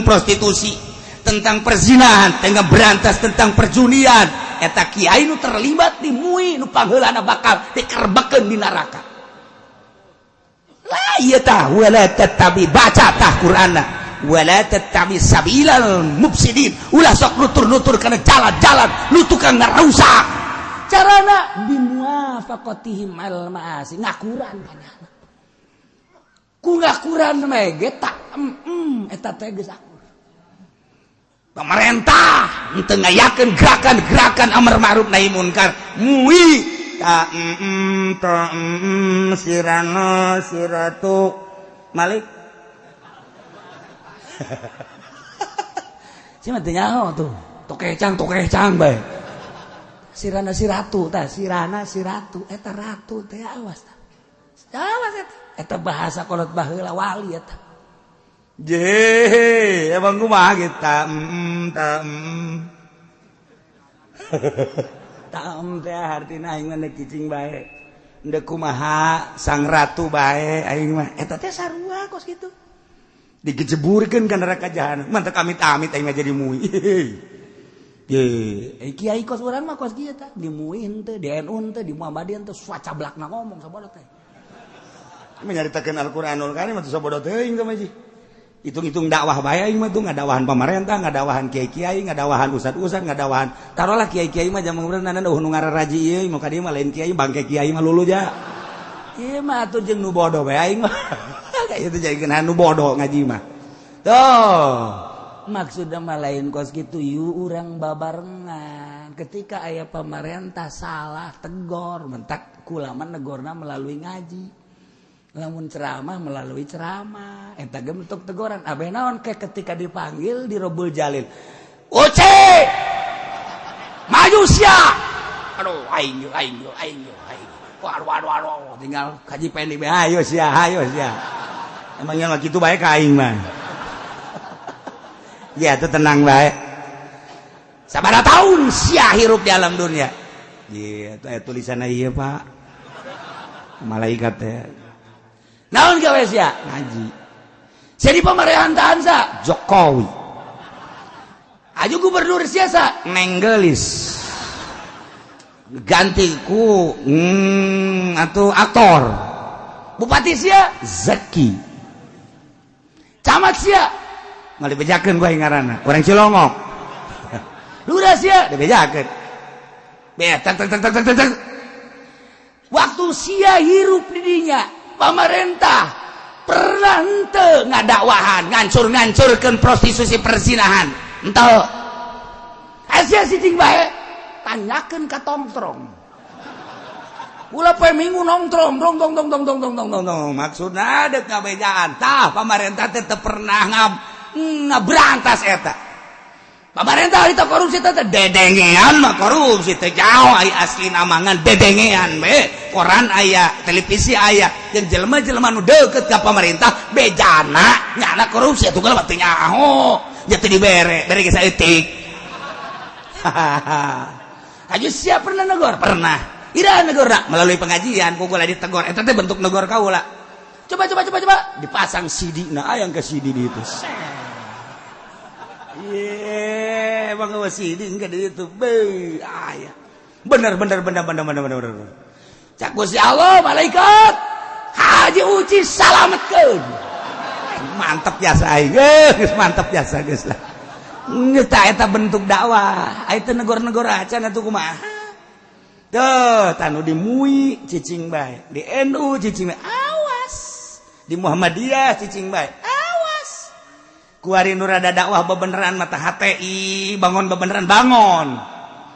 [SPEAKER 1] prostitusi tentang perzinahan tengah berantas tentang perjudian eta kiai nu terlibat di mui nu pangheulana bakal dikerbekeun di neraka. La ieu tah wala tattabi baca tah Qur'anna wala tattabi sabilal mufsidin ulah sok nutur-nutur kana jalan-jalan nu tukang ngarusak.
[SPEAKER 2] Carana bimuwafaqatihim al ma'asi ngakuran kanyana ku ngakuran mah ge tak eta teh geus akur.
[SPEAKER 1] Pemerintah henteu ngayakeun gerakan-gerakan amar ma'ruf nahi munkar mui ta ta sirana siratu Malik.
[SPEAKER 2] Si mah teu nyaho tuh tokecang bae. Sirana siratu tah sirana siratu eta ratu teh awas tah. Awas eta. Eta bahasa kolot baheula wali eta.
[SPEAKER 1] Je, emang kumaha gitu ta ta ta teh artina aing mah cicing bae. Ndek kumaha sang ratu bae aing mah. Eta teh sarua kos kitu. Digejeburkeun ka neraka jahanam. Mantap amit-amit aing mah jadi MUI. Ye, kiai kos urang mah kos kieu tah, di MUI henteu, di NU henteu, di Muhammadiyah henteu, sacablakna ngomong sabodo teh. Menyaritakeun Al-Qur'anul Karim mah sabodo teuing teh mah. Hitung-hitung dakwah bae aing mah tuh, ngadakwahan pamarentah, ngadakwahan kiai-kiai, ngadakwahan ustad-ustad, ngadakwahan. Taruhlah kiai-kiai mah zaman urang nana nu ngararaji ieu, mau ka dieu mah lain kiai, bangke kiai mah lulu ja. Ieu mah atuh jeung nu bodoh bae aing mah. Kayak itu jadikeun nu bodoh ngaji mah. Tuh,
[SPEAKER 2] maksudna mah lain kos kitu, yu urang babarengan. Ketika aya pamarentah salah tegor, mentak kulama negorna melalui ngaji. Lamun ceramah melalui ceramah, eta ge bentuk teguran. Abeh naon ke ketika dipanggil di Robul Jalil.
[SPEAKER 1] Uce! Maju sia! Aduh, aing aing aing aing. Waduh, waduh, waduh, tinggal kaji pendi bae, ayo sia, ayo sia. Emangnya mah kitu bae ka aing mah. Ya, itu tenang bae. Sabaraha tahun sia hirup di alam dunia? Iya, itu aya tulisanna ieu, Pak. Malaikat teh. Naon gawe sia? Ngaji. Sia di pemerintahan sa? Jokowi. Aju gubernur sia sa? Nenggelis. Ganti ku atau aktor. Bupati sia? Zaki. Camat sia? Nggak dibejakeun gua ngaranna. Orang Cilongok. Lurah sia? Dibejakeun. Be tak tak tak tak tak tak.
[SPEAKER 2] Waktu sia hirup di dinya, pamarentah pernah henteu ngadakwahan,
[SPEAKER 1] ngancur-ngancurkeun prostitusi perzinahan. Henteu.
[SPEAKER 2] Sia cicing bae, tanyakeun ka tongtrong. Ulah poe Minggu nongtrong, dong dong dong dong dong dong dong dong.
[SPEAKER 1] Dong, maksudna deuk ngabejaan. Tah, pamarentah teh teu pernah ngaberantas eta. Pamarentah itu korupsi teh dedengean mah korupsi teh jauh ai asli namangan dedengean be. Koran aya, televisi aya, jeung jelema-jelema nu deukeut ka pamarentah bejana nyana korupsi atuh mah teu nyaho. Nya teu dibere, bere ge saeutik.
[SPEAKER 2] Haji siap pernah negor?
[SPEAKER 1] Pernah. Ira negor melalui pengajian, ku kula ditegor. Eta teh bentuk negor kaula.
[SPEAKER 2] Coba coba coba coba
[SPEAKER 1] dipasang CD, nah ayang ke CD di itu. Ye, emang nggak CD enggak di itu. Be, aya. Bener bener bener bener bener bener bener.
[SPEAKER 2] Cak Gusti Allah malaikat Haji Uci salametkeun.
[SPEAKER 1] Mantep jasa aing. Geus mantep jasa geus lah. Geus tah eta bentuk dakwah. Aya teu negor-negor acan atuh kumaha. Tuh, tanu di MUI cicing bae, di NU cicing bae. Awas. Di Muhammadiyah cicing bae. Awas. Kuari nu rada dakwah bebeneran mata HTI, bangun bebeneran bangun.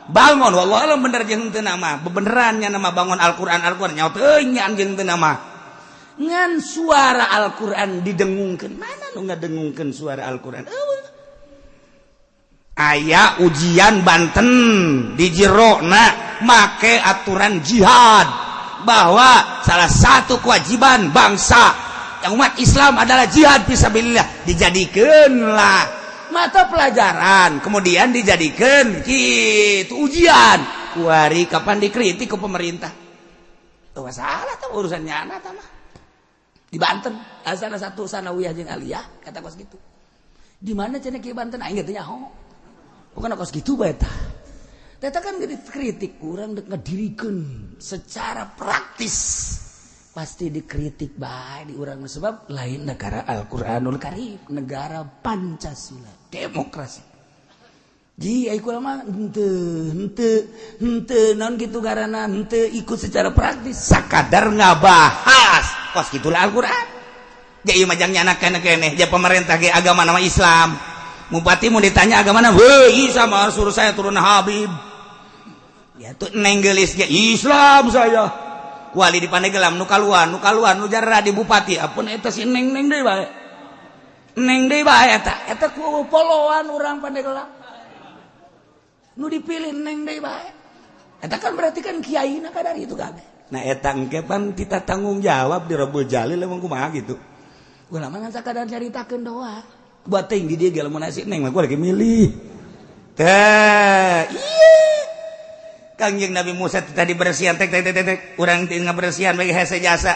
[SPEAKER 1] Bangun wallahu alam bener jeung teu nama. Bebeneran nya nama bangun Al-Qur'an Al-Qur'an nyaho teuing jeung teu nama.
[SPEAKER 2] Ngan suara Al-Qur'an didengungkeun.
[SPEAKER 1] Mana nu ngadengungkeun suara Al-Qur'an? Eueuh. Aya ujian Banten di jerona make aturan jihad bahwa salah satu kewajiban bangsa yang umat Islam adalah jihad fisabilillah, dijadikanlah mata pelajaran, kemudian dijadikan gitu ujian. Kuari kapan dikritik ke pemerintah?
[SPEAKER 2] Tuh masalah tuh urusannya anak mah. Di Banten asal satu sanawiyah jeung aliyah kata kos gitu. Di mana cenah ki Banten aing teh nyaho. Bukan kos gitu bae tah. Teta kan dikritik kurang dek ngedirikeun secara praktis. Pasti dikritik bae di urang sebab lain negara Al-Qur'anul Karim, negara Pancasila, demokrasi. Ji ai kula mah henteu henteu henteu naon kitu garana henteu ikut secara praktis
[SPEAKER 1] sakadar ngabahas kos gitulah Al-Qur'an. Ja ieu mah jang nyana keneh-keneh ja pemerintah ge agama nama Islam. Bupati mau ditanya agama mana? Weh, Isa mah suruh saya turun Habib. Ya tuh nenggelis ge Islam saya. Wali di Pandeglang nu kaluan, nu kaluan, nu jarah di bupati. Apun eta si neng-neng deui bae. Neng deui bae eta.
[SPEAKER 2] Eta ku poloan urang Pandeglang. Nu dipilih neng deui bae. Eta kan berarti kan kiaina kadar itu kabeh.
[SPEAKER 1] Nah eta engke pan kita tanggung jawab di Robul Jalil emang kumaha gitu.
[SPEAKER 2] Ulama ngan sakadar caritakeun doa.
[SPEAKER 1] Buat ting di dia ge lamun nasi neng mah gua lagi milih. Teh, iya. Kangjeng Nabi Musa tadi bersihan tek tek tek tek urang teu ngabersihan bagi hese jasa.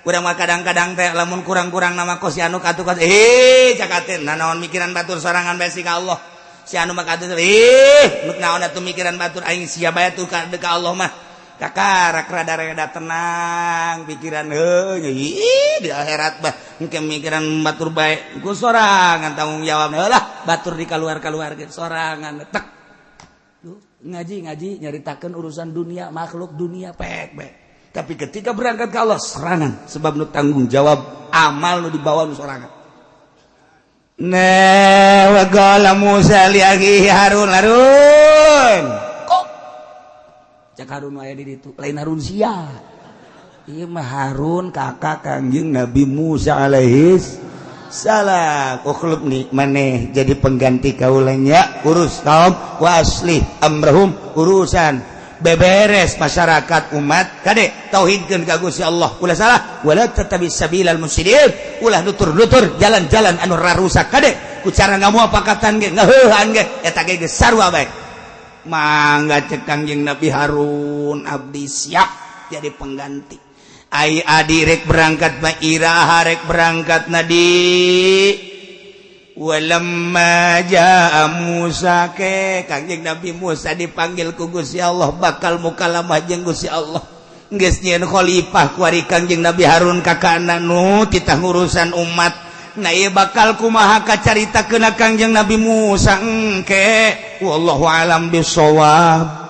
[SPEAKER 1] Urang mah kadang-kadang teh lamun kurang-kurang nama kos si anu katuh kos, eh, cakatin nah naon mikiran batur, sorangan bae ka Allah. Si anu mah katuh, eh, nu naon atuh mikiran batur, aing sia bae tuh ka Allah mah. Kakarak rada-rada tenang pikiran, heuh, ih, di akhirat bah engke mikiran batur bae ku sorangan tanggung jawab lah batur di kaluar-kaluar sorangan. Tek ngaji ngaji nyaritakeun urusan dunia, makhluk dunia, pek pek, tapi ketika berangkat ke Allah serangan, sebab nu tanggung jawab amal nu dibawa nu sorangan. Nah, wa qala Musa li akhihi Harun, Harun kok cak Harun aya di ditu, lain Harun sia, ieu mah Harun kakak Kangjeng Nabi Musa alaihi salam. Ukhlufni, maneh jadi pengganti kaulanya, urus kaum, wa aslih amrahum, urusan beberes masyarakat umat. Kade, tauhidkeun ka Gusti Allah, ulah salah, wala tattabi sabilal mufsidin, ulah nutur-nutur jalan-jalan anu rarusak. Kade, ku cara ngamuapakatan ge, ngaheuhan ge, eta ge geus sarua bae. Mangga, cek Kangjeng Nabi Harun, abdi siap jadi pengganti. Ai adi rek berangkat mah iraha rek berangkat nadi? Walamma jaa Musa, ke Kangjeng Nabi Musa dipanggil ku Gusti Allah, bakal mukalamah jeung Gusti Allah. Geus nyieun khalifah kuari Kangjeng Nabi Harun kakana nu titah ngurusan umat. Nah, ieu bakal kumaha kacaritakeun Kangjeng Nabi Musa engke, wallahu alam bisawab.